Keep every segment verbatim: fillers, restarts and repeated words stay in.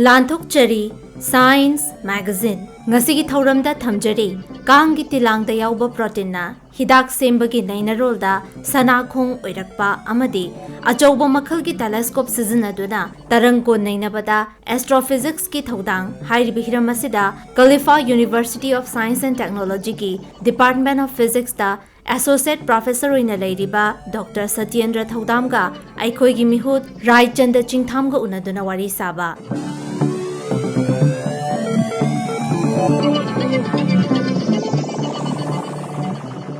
ꯂꯥꯟꯊꯣꯛꯆꯔꯤ Science Magazine꯫ ꯉꯁꯤꯒꯤ ꯊꯧꯔꯝꯗ ꯊꯝꯖꯔꯤ, ꯀꯥꯡꯒꯤ ꯇꯤꯂꯥꯡꯗ ꯌꯥꯎꯕ proteinꯅ ꯍꯤꯗꯥꯛ ꯁꯦꯝꯕꯒꯤ ꯅꯩꯅꯔꯣꯜꯗ ꯁꯅꯥꯈꯣꯡ ꯑꯣꯏꯔꯛꯄ ꯑꯃꯗꯤ ꯑꯆꯧꯕ ꯃꯈꯜꯒꯤ telescope ꯁꯤꯖꯤꯟꯅꯗꯨꯅ ꯇꯔꯪ ꯀꯣꯟ ꯅꯩꯅꯕꯗ astrophysicsꯀꯤ ꯊꯧꯗꯥꯡ ꯍꯥꯏꯔꯤꯕ ꯍꯤꯔꯝ ꯑꯁꯤꯗ Khalifa University of Science and Technologyꯒꯤ Department of Physicsꯇ Associate Professor ꯑꯣꯏꯅ ꯂꯩꯔꯤꯕ Doctor ꯁꯇ꯭ꯌꯦꯟꯗ꯭ꯔ ꯊꯧꯗꯥꯝꯒ ꯑꯩꯈꯣꯏꯒꯤ ꯃꯤꯍꯨꯠ ꯔꯥꯏꯆꯟꯗ ꯆꯤꯡꯊꯥꯝꯒ ꯎꯅꯗꯨꯅ ꯋꯥꯔꯤ ꯁꯥꯕ꯫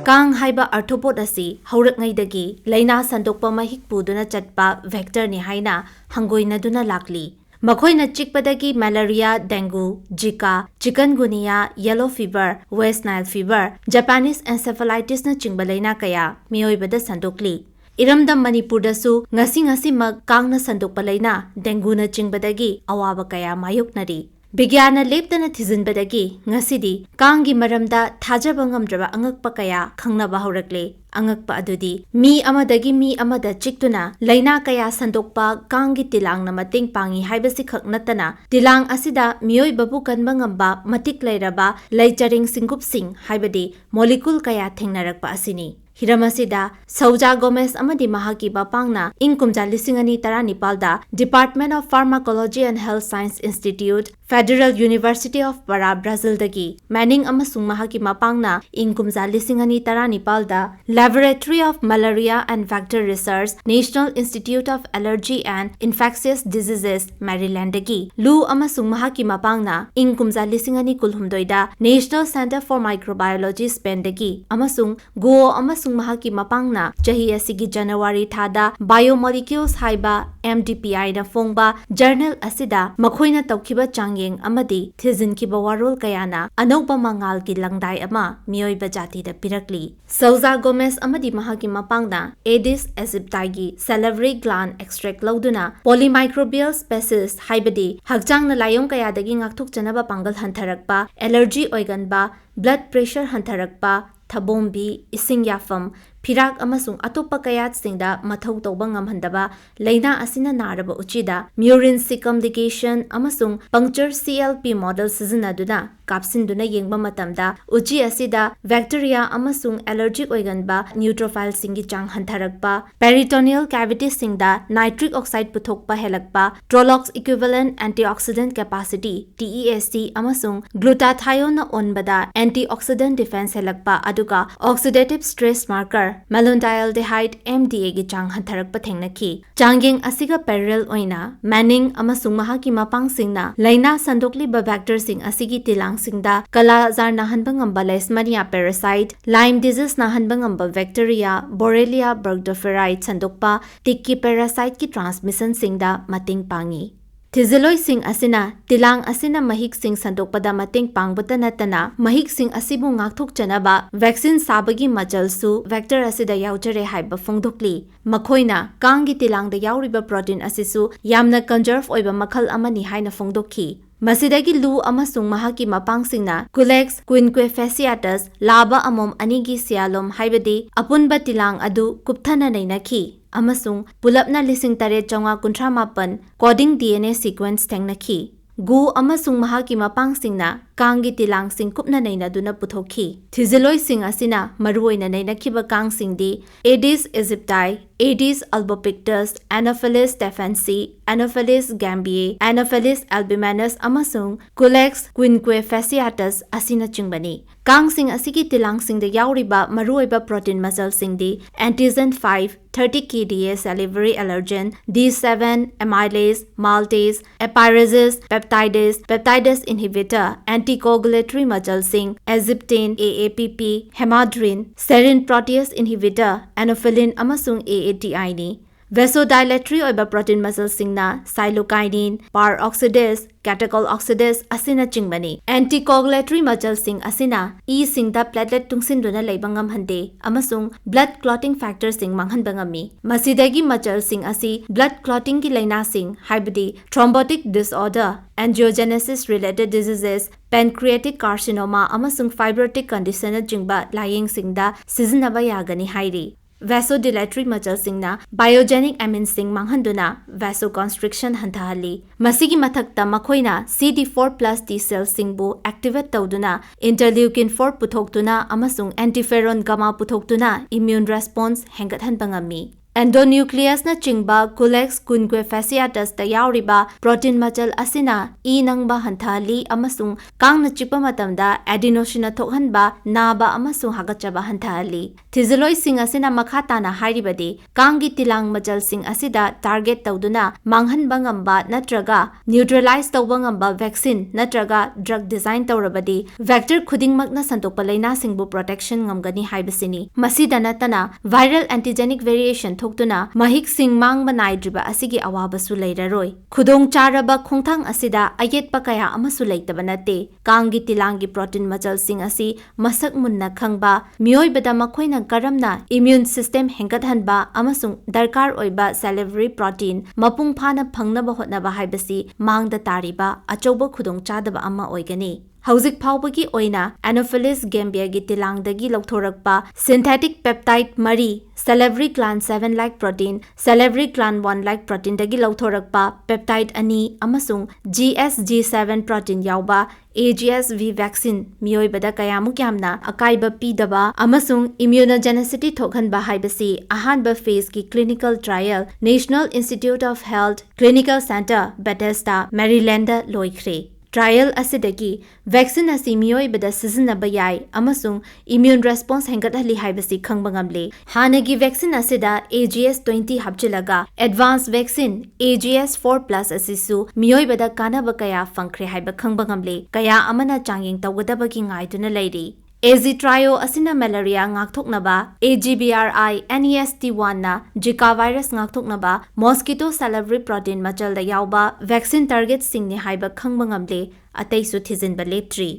ꯀꯥꯡ ꯍꯥꯏꯕ arthropod ꯑꯁꯤ ꯍꯧꯔꯛꯉꯩꯗꯒꯤ ꯂꯥꯏꯅꯥ ꯁꯟꯗꯣꯛꯄ ꯃꯍꯤꯛ ꯄꯨꯗꯨꯅ ꯆꯠꯄ vectorꯅꯤ ꯍꯥꯏꯅ ꯍꯪꯒꯣꯏꯅꯗꯨꯅ ꯂꯥꯛꯂꯤ꯫ ꯃꯈꯣꯏꯅ ꯆꯤꯛꯄꯗꯒꯤ malaria, dengue, Zika, chikungunya, yellow fever, West Nile fever, Japanese encephalitisꯅꯆꯤꯡꯕ ꯂꯥꯏꯅꯥ ꯀꯌꯥ ꯃꯤꯑꯣꯏꯕꯗ ꯁꯟꯗꯣꯛꯂꯤ꯫ ꯏꯔꯝꯗꯝ ꯃꯅꯤꯄꯨꯔꯗꯁꯨ ꯉꯁꯤ ꯉꯁꯤꯃꯛ ꯀꯥꯡꯅ ꯁꯟꯗꯣꯛꯄ ꯂꯥꯏꯅꯥ dengueꯅꯆꯤꯡꯕꯗꯒꯤ ꯑꯋꯥꯕ ꯀꯌꯥ ꯃꯥꯌꯣꯛꯅꯔꯤ꯫ ꯕꯤꯒ꯭ꯌꯥꯟꯅ ꯂꯦꯞꯇꯅ ꯊꯤꯖꯤꯟꯕꯗꯒꯤ ꯉꯁꯤꯗꯤ ꯀꯥꯡꯒꯤ ꯃꯔꯝꯗ ꯊꯥꯖꯕ ꯉꯝꯗ꯭ꯔꯕ ꯑꯉꯛꯄ ꯀꯌꯥ ꯈꯪꯅꯕ ꯍꯧꯔꯛꯂꯦ꯫ ꯑꯉꯛꯄ ꯑꯗꯨꯗꯤ ꯃꯤ ꯑꯃꯗꯒꯤ ꯃꯤ ꯑꯃꯗ ꯆꯤꯛꯇꯨꯅ ꯂꯥꯏꯅꯥ ꯀꯌꯥ ꯁꯟꯗꯣꯛꯄ ꯀꯥꯡꯒꯤ ꯇꯤꯂꯥꯡꯅ ꯃꯇꯦꯡ ꯄꯥꯡꯏ ꯍꯥꯏꯕꯁꯤꯈꯛ ꯅꯠꯇꯅ, ꯇꯤꯂꯥꯡ ꯑꯁꯤꯗ ꯃꯤꯑꯣꯏꯕꯕꯨ ꯀꯟꯕ ꯉꯝꯕ ꯃꯇꯤꯛ ꯂꯩꯔꯕ ꯂꯩꯆꯔꯦꯡ ꯁꯤꯡꯒꯨꯞꯁꯤꯡ ꯍꯥꯏꯕꯗꯤ molecule ꯀꯌꯥ ꯊꯦꯡꯅꯔꯛꯄ ꯑꯁꯤꯅꯤ꯫ ꯍꯤꯔꯝ ꯑꯁꯤꯗ ꯁꯧꯖꯥ ꯒꯣꯃꯦꯁ ꯑꯃꯗꯤ ꯃꯍꯥꯛꯀꯤ ꯃꯄꯥꯡꯅ ꯏꯪ ꯀꯨꯝꯖꯥ ꯂꯤꯁꯤꯡ ꯑꯅꯤ ꯇꯔꯥꯅꯤꯄꯥꯜꯗ Department of Pharmacology and Health Science Institute, Federal University of Para, ꯕ꯭ꯔꯥꯖꯤꯜꯗꯒꯤ, ꯃꯦꯅꯤꯡ ꯑꯃꯁꯨꯡ ꯃꯍꯥꯛꯀꯤ ꯃꯄꯥꯡꯅ ꯏꯪ ꯀꯨꯝꯖꯥ ꯂꯤꯁꯤꯡ ꯑꯅꯤ ꯇꯔꯥꯅꯤꯄꯥꯜꯗ Laboratory of Malaria and Vector Research, National Institute of Allergy and Infectious Diseases, ꯃꯦꯔꯤꯂꯦꯟꯗꯒꯤ, ꯂꯨ ꯑꯃꯁꯨꯡ ꯃꯍꯥꯛꯀꯤ ꯃꯄꯥꯡꯅ ꯏꯪ ꯀꯨꯝꯖꯥ ꯂꯤꯁꯤꯡ ꯑꯅꯤ ꯀꯨꯟꯍꯨꯝꯗꯣꯏꯗ National Centre for Microbiology, ꯁ꯭ꯄꯦꯟꯗꯒꯤ, ꯑꯃꯁꯨꯡ ꯒꯨꯑꯣ ꯑꯃꯁꯨꯡ ꯃꯍꯥꯛꯀꯤ ꯃꯄꯥꯡꯅ ꯆꯍꯤ ꯑꯁꯤꯒꯤ ꯖꯅꯋꯥꯔꯤ ꯊꯥꯗ Biomolecules ꯍꯥꯏꯕ MDPIꯅ ꯐꯣꯡꯕ journal ꯑꯁꯤꯗ ꯃꯈꯣꯏꯅ ꯇꯧꯈꯤꯕ ꯆꯥꯡꯌꯦꯡ ꯑꯃꯗꯤ ꯊꯤꯖꯤꯟꯈꯤꯕ ꯋꯥꯔꯣꯜ ꯀꯌꯥꯅ ꯑꯅꯧꯕ ꯃꯉꯥꯜꯒꯤ ꯂꯪꯗꯥꯏ ꯑꯃ ꯃꯤꯑꯣꯏꯕ ꯖꯥꯇꯤꯗ ꯄꯤꯔꯛꯂꯤ꯫ ꯁꯧꯖꯥ ꯒꯣꯃꯦꯁ ꯑꯃꯗꯤ ꯃꯍꯥꯛꯀꯤ ꯃꯄꯥꯡꯅ Aedes aegyptiꯒꯤ salivary gland extract ꯂꯧꯗꯨꯅ polymicrobial species, ꯍꯥꯏꯕꯗꯤ ꯍꯛꯆꯥꯡꯅ ꯂꯥꯏꯑꯣꯡ ꯀꯌꯥꯗꯒꯤ ꯉꯥꯛꯊꯣꯛꯆꯅꯕ ꯄꯥꯡꯒꯜ ꯍꯟꯊꯔꯛꯄ, allergy ꯑꯣꯏꯒꯟꯕ, blood pressure ꯍꯟꯊꯔꯛꯄ, ꯊꯕꯣꯝꯕꯤ, ꯏꯁꯤꯡ ꯌꯥꯐꯝ, ꯐꯤꯔꯥꯛ ꯑꯃꯁꯨꯡ ꯑꯇꯣꯞꯄ ꯀꯌꯥꯠꯁꯤꯡꯗ ꯃꯊꯧ ꯇꯧꯕ ꯉꯝꯍꯟꯗꯕ ꯂꯥꯏꯅꯥ ꯑꯁꯤꯅ ꯅꯥꯔꯕ ꯎꯆꯤꯗ murine circumligation ꯑꯃꯁꯨꯡ puncture C L P model ꯁꯤꯖꯤꯟꯅꯗꯨꯅ ꯀꯥꯞꯁꯤꯟꯗꯨꯅ ꯌꯦꯡꯕ ꯃꯇꯝꯗ, ꯎꯆꯤ ꯑꯁꯤꯗ bacteria ꯑꯃꯁꯨꯡ allergic ꯑꯣꯏꯒꯟꯕ neutrophilꯁꯤꯡꯒꯤ ꯆꯥꯡ ꯍꯟꯊꯔꯛꯄ, peritoneal cavitiesꯁꯤꯡꯗ nitric oxide ꯄꯨꯊꯣꯛꯄ ꯍꯦꯜꯂꯛꯄ, Trolox equivalent antioxidant capacity, T E A C, ꯑꯃꯁꯨꯡ glutathioneꯅ ꯑꯣꯟꯕꯗ antioxidant defense ꯍꯦꯜꯂꯛꯄ, ꯑꯗꯨꯒ oxidative stress marker malondialdehyde, M D Aꯒꯤ ꯆꯥꯡ ꯍꯟꯊꯔꯛꯄ ꯊꯦꯡꯅꯈꯤ꯫ ꯆꯥꯡꯌꯦꯡ ꯑꯁꯤꯒ parallel ꯑꯣꯏꯅ, Manning ꯑꯃꯁꯨꯡ ꯃꯍꯥꯛꯀꯤ ꯃꯄꯥꯡꯁꯤꯡꯅ ꯂꯥꯏꯅꯥ ꯁꯟꯗꯣꯛꯂꯤꯕ vectorꯁꯤꯡ ꯑꯁꯤꯒꯤ ꯇꯤꯂꯥꯡꯁꯤꯡꯗ ꯀꯂꯥ ꯑꯖꯥꯔ ꯅꯥꯍꯟꯕ ꯉꯝꯕ Leishmania parasite, Lyme disease ꯅꯥꯍꯟꯕ ꯉꯝꯕ bacteria, Borrelia burgdorferi ꯁꯟꯗꯣꯛꯄ ꯇꯤꯛꯀꯤ parasiteꯀꯤ transmissionꯁꯤꯡꯗ ꯃꯇꯦꯡ ꯄꯥꯡꯏ꯫ ꯊꯤꯖꯤꯜꯂꯣꯏꯁꯤꯡ ꯑꯁꯤꯅ ꯇꯤꯂꯥꯡ ꯑꯁꯤꯅ ꯃꯍꯤꯛꯁꯤꯡ ꯁꯟꯗꯣꯛꯄꯗ ꯃꯇꯦꯡ ꯄꯥꯡꯕꯇ ꯅꯠꯇꯅ, ꯃꯍꯤꯛꯁꯤꯡ ꯑꯁꯤꯕꯨ ꯉꯥꯛꯊꯣꯛꯆꯅꯕ vaccine ꯁꯥꯕꯒꯤ ꯃꯆꯜꯁꯨ vector ꯑꯁꯤꯗ ꯌꯥꯎꯖꯔꯦ ꯍꯥꯏꯕ ꯐꯣꯡꯗꯣꯛꯂꯤ꯫ ꯃꯈꯣꯏꯅ ꯀꯥꯡꯒꯤ ꯇꯤꯂꯥꯡꯗ ꯌꯥꯎꯔꯤꯕ protein ꯑꯁꯤꯁꯨ ꯌꯥꯝꯅ conserve ꯑꯣꯏꯕ ꯃꯈꯜ ꯑꯃꯅꯤ ꯍꯥꯏꯅ ꯐꯣꯡꯗꯣꯛꯈꯤ꯫ ꯃꯁꯤꯗꯒꯤ Lu ꯑꯃꯁꯨꯡ ꯃꯍꯥꯛꯀꯤ ꯃꯄꯥꯡꯁꯤꯡꯅ Culex quinquefasciatus ꯂꯥꯕ ꯑꯃꯣꯝ ꯑꯅꯤꯒꯤ ꯁꯤꯌꯥꯂꯣꯝ, ꯍꯥꯏꯕꯗꯤ ꯑꯄꯨꯟꯕ ꯇꯤꯂꯥꯡ ꯑꯗꯨ ꯀꯨꯞꯊꯅ ꯅꯩꯅꯈꯤ, ꯑꯃꯁꯨꯡ ꯄꯨꯂꯞꯅ ꯂꯤꯁꯤꯡ ꯇꯔꯦꯠ ꯆꯥꯝꯃꯉꯥ ꯀꯨꯟꯊ꯭ꯔꯥ ꯃꯥꯄꯟ coding D N A sequence ꯊꯦꯡꯅꯈꯤ꯫ Gu ꯑꯃꯁꯨꯡ ꯃꯍꯥꯛꯀꯤ ꯃꯄꯥꯡꯁꯤꯡꯅ ꯀꯥꯡꯒꯤ ꯇꯤꯂꯥꯡꯁꯤꯡ ꯀꯨꯞꯅ ꯅꯩꯅꯗꯨꯅ ꯄꯨꯊꯣꯛꯈꯤ꯫ ꯊꯤꯖꯤꯜꯂꯣꯏꯁꯤꯡ ꯑꯁꯤꯅ ꯃꯔꯨꯑꯣꯏꯅ ꯅꯩꯅꯈꯤꯕ ꯀꯥꯡꯁꯤꯡꯗꯤ Aedes aegypti, Aedes albopictus, Anopheles stephensi, Anopheles gambiae, Anopheles albimanus, ꯑꯃꯁꯨꯡ Culex quinquefasciatus ꯑꯁꯤꯅꯆꯤꯡꯕꯅꯤ꯫ ꯀꯥꯡꯁꯤꯡ ꯑꯁꯤꯒꯤ ꯇꯤꯂꯥꯡꯁꯤꯡꯗ ꯌꯥꯎꯔꯤꯕ ꯃꯔꯨꯑꯣꯏꯕ protein ꯃꯆꯜꯁꯤꯡꯗꯤ antigen five, thirty K D A salivary allergen, D seven, amylase, maltase, apirases, peptidase, peptidase inhibitor, anticoagulatory ꯃꯆꯜꯁꯤꯡ, aziptin, A A P P, hemadrin, serine protease inhibitor, anophyllin, ꯑꯃꯁꯨꯡ A A T I ꯅꯤ꯫ Vasodilatory ꯑꯣꯏꯕ protein ꯃꯆꯜꯁꯤꯡꯅ cytokinin, per oxidase, catechol oxidase ꯑꯁꯤꯅꯆꯤꯡꯕꯅꯤ꯫ Anticoagulatory ꯃꯆꯜꯁꯤꯡ ꯑꯁꯤꯅ ꯏꯁꯤꯡꯗ platelet ꯇꯨꯡꯁꯤꯟꯗꯨꯅ ꯂꯩꯕ ꯉꯝꯍꯟꯗꯦ ꯑꯃꯁꯨꯡ blood clotting factorꯁꯤꯡ ꯃꯥꯡꯍꯟꯕ ꯉꯝꯃꯤ꯫ ꯃꯁꯤꯗꯒꯤ ꯃꯆꯜꯁꯤꯡ ꯑꯁꯤ blood clottingꯒꯤ ꯂꯥꯏꯅꯥꯁꯤꯡ, ꯍꯥꯏꯕꯗꯤ thrombotic disorder, angiogenesis related diseases, pancreatic carcinoma ꯑꯃꯁꯨꯡ fibrotic conditionꯅꯆꯤꯡꯕ ꯂꯥꯌꯦꯡꯁꯤꯡꯗ ꯁꯤꯖꯤꯟꯅꯕ ꯌꯥꯒꯅꯤ ꯍꯥꯏꯔꯤ꯫ Vasodilatory ꯃꯆꯜꯁꯤꯡꯅ biogenic aminꯁꯤꯡ ꯃꯥꯡꯍꯟꯗꯨꯅ vasoconstriction ꯍꯟꯊꯍꯜꯂꯤ꯫ ꯃꯁꯤꯒꯤ ꯃꯊꯛꯇ, ꯃꯈꯣꯏꯅ CD four plus T cellꯁꯤꯡꯕꯨ activate ꯇꯧꯗꯨꯅ interleukin four ꯄꯨꯊꯣꯛꯇꯨꯅ ꯑꯃꯁꯨꯡ interferon gamma ꯄꯨꯊꯣꯛꯇꯨꯅ immune response ꯍꯦꯟꯒꯠꯍꯟꯕ ꯉꯝꯃꯤ꯫ Endonucleusꯅꯆꯤꯡꯕ Culex quinque fasciatusꯇ ꯌꯥꯎꯔꯤꯕ protein ꯃꯆꯜ ꯑꯁꯤꯅ ꯏ ꯅꯪꯕ ꯍꯟꯊꯍꯜꯂꯤ ꯑꯃꯁꯨꯡ ꯀꯥꯡꯅ ꯆꯤꯛꯄ ꯃꯇꯝꯗ adenosine ꯊꯣꯛꯍꯟꯕ, ꯅꯥꯕ ꯑꯃꯁꯨꯡ ꯍꯥꯒꯠꯆꯕ ꯍꯟꯊꯍꯜꯂꯤ꯫ ꯊꯤꯖꯤꯜꯂꯣꯏꯁꯤꯡ ꯑꯁꯤꯅ ꯃꯈꯥ ꯇꯥꯅ ꯍꯥꯏꯔꯤꯕꯗꯤ, ꯀꯥꯡꯒꯤ ꯇꯤꯂꯥꯡ ꯃꯆꯜꯁꯤꯡ ꯑꯁꯤꯗ target ꯇꯧꯗꯨꯅ ꯃꯥꯡꯍꯟꯕ ꯉꯝꯕ ꯅꯠꯇ꯭ꯔꯒ neutralize ꯇꯧꯕ ꯉꯝꯕ vaccine ꯅꯠꯇ꯭ꯔꯒ drug design ꯇꯧꯔꯕꯗꯤ, vector ꯈꯨꯗꯤꯡꯃꯛꯅ ꯁꯟꯗꯣꯛꯄ ꯂꯥꯏꯅꯥꯁꯤꯡꯕꯨ protection ꯉꯝꯒꯅꯤ ꯍꯥꯏꯕꯁꯤꯅꯤ꯫ ꯃꯁꯤꯗ ꯅꯠꯇꯅ, viral antigenic variation ꯊꯣꯛꯇꯨꯅ ꯃꯍꯤꯛꯁꯤꯡ ꯃꯥꯡꯕ ꯅꯥꯏꯗ꯭ꯔꯤꯕ ꯑꯁꯤꯒꯤ ꯑꯋꯥꯕꯁꯨ ꯂꯩꯔꯔꯣꯏ꯫ ꯈꯨꯗꯣꯡꯆꯥꯔꯕ ꯈꯣꯡꯊꯥꯡ ꯑꯁꯤꯗ ꯑꯌꯦꯠꯄ ꯀꯌꯥ ꯑꯃꯁꯨ ꯂꯩꯇꯕ ꯅꯠꯇꯦ꯫ ꯀꯥꯡꯒꯤ ꯇꯤꯂꯥꯡꯒꯤ protein ꯃꯆꯜꯁꯤꯡ ꯑꯁꯤ ꯃꯁꯛ ꯃꯨꯟꯅ ꯈꯪꯕ, ꯃꯤꯑꯣꯏꯕꯗ ꯃꯈꯣꯏꯅ ꯀꯔꯝꯅ immune system ꯍꯦꯟꯒꯠꯍꯟꯕ ꯑꯃꯁꯨꯡ ꯗꯔꯀꯥꯔ ꯑꯣꯏꯕ salivary protein ꯃꯄꯨꯡ ꯐꯥꯅ ꯐꯪꯅꯕ ꯍꯣꯠꯅꯕ ꯍꯥꯏꯕꯁꯤ ꯃꯥꯡꯗ ꯇꯥꯔꯤꯕ ꯑꯆꯧꯕ ꯈꯨꯗꯣꯡꯆꯥꯗꯕ ꯑꯃ ꯑꯣꯏꯒꯅꯤ꯫ ꯍꯧꯖꯤꯛ ꯐꯥꯎꯕꯒꯤ ꯑꯣꯏꯅ Anopheles gambiaꯒꯤ ꯇꯤꯂꯥꯡꯗꯒꯤ ꯂꯧꯊꯣꯔꯛꯄ synthetic peptide ꯃꯔꯤ, salivary gland seven like protein, salivary gland one like proteinꯗꯒꯤ ꯂꯧꯊꯣꯔꯛꯄ peptide ꯑꯅꯤ ꯑꯃꯁꯨꯡ G S G seven protein ꯌꯥꯎꯕ A G S V vaccine ꯃꯤꯑꯣꯏꯕꯗ ꯀꯌꯥꯃꯨꯛ ꯌꯥꯝꯅ ꯑꯀꯥꯏꯕ ꯄꯤꯗꯕ ꯑꯃꯁꯨꯡ immunogenicity ꯊꯣꯛꯍꯟꯕ ꯍꯥꯏꯕꯁꯤ ꯑꯍꯥꯟꯕ phaseꯀꯤ clinical trial National Institute of Health Clinical Centre, Bethesda, Marylandꯗ ꯂꯣꯏꯈ꯭ꯔꯦ꯫ Trial ꯑꯁꯤꯗꯒꯤ vaccine ꯑꯁꯤ ꯃꯤꯑꯣꯏꯕꯗ ꯁꯤꯖꯤꯟꯅꯕ ꯌꯥꯏ ꯑꯃꯁꯨꯡ immune response ꯍꯦꯟꯒꯠꯍꯜꯂꯤ ꯍꯥꯏꯕꯁꯤ ꯈꯪꯕ ꯉꯝꯂꯦ꯫ ꯍꯥꯟꯅꯒꯤ vaccine ꯑꯁꯤꯗ A G S twenty ꯍꯥꯞꯆꯤꯜꯂꯒ advance vaccine A G S four plus ꯑꯁꯤꯁꯨ ꯃꯤꯑꯣꯏꯕꯗ ꯀꯥꯟꯅꯕ ꯀꯌꯥ ꯐꯪꯈ꯭ꯔꯦ ꯍꯥꯏꯕ ꯈꯪꯕ ꯉꯝꯂꯦ꯫ ꯀꯌꯥ ꯑꯃꯅ ꯆꯥꯡꯌꯦꯡ ꯇꯧꯒꯗꯕꯒꯤ ꯉꯥꯏꯗꯨꯅ ꯂꯩꯔꯤ꯫ ꯑꯦ ꯖꯤ ꯇ꯭ꯔꯥꯏꯑꯣ ꯑꯁꯤꯅ ꯃꯦꯂꯦꯔꯤꯌꯥ ꯉꯥꯛꯊꯣꯛꯅꯕ, A G B R I N E S T ꯋꯥꯟꯅ ꯖꯤꯀꯥ ꯚꯥꯏꯔꯁ ꯉꯥꯛꯊꯣꯛꯅꯕ, ꯃꯣꯁꯀꯤꯇꯣ ꯁꯦꯂꯦꯕ꯭ꯔꯤ ꯄ꯭ꯔꯣꯇꯤꯟ ꯃꯆꯜꯗ ꯌꯥꯎꯕ ꯚꯦꯛꯁꯤꯟ ꯇꯥꯔꯒꯦꯠꯁꯤꯡꯅꯤ ꯍꯥꯏꯕ ꯈꯪꯕ ꯉꯝꯂꯦ, ꯑꯇꯩꯁꯨ ꯊꯤꯖꯤꯟꯕ ꯂꯦꯞꯇ꯭ꯔꯤ꯫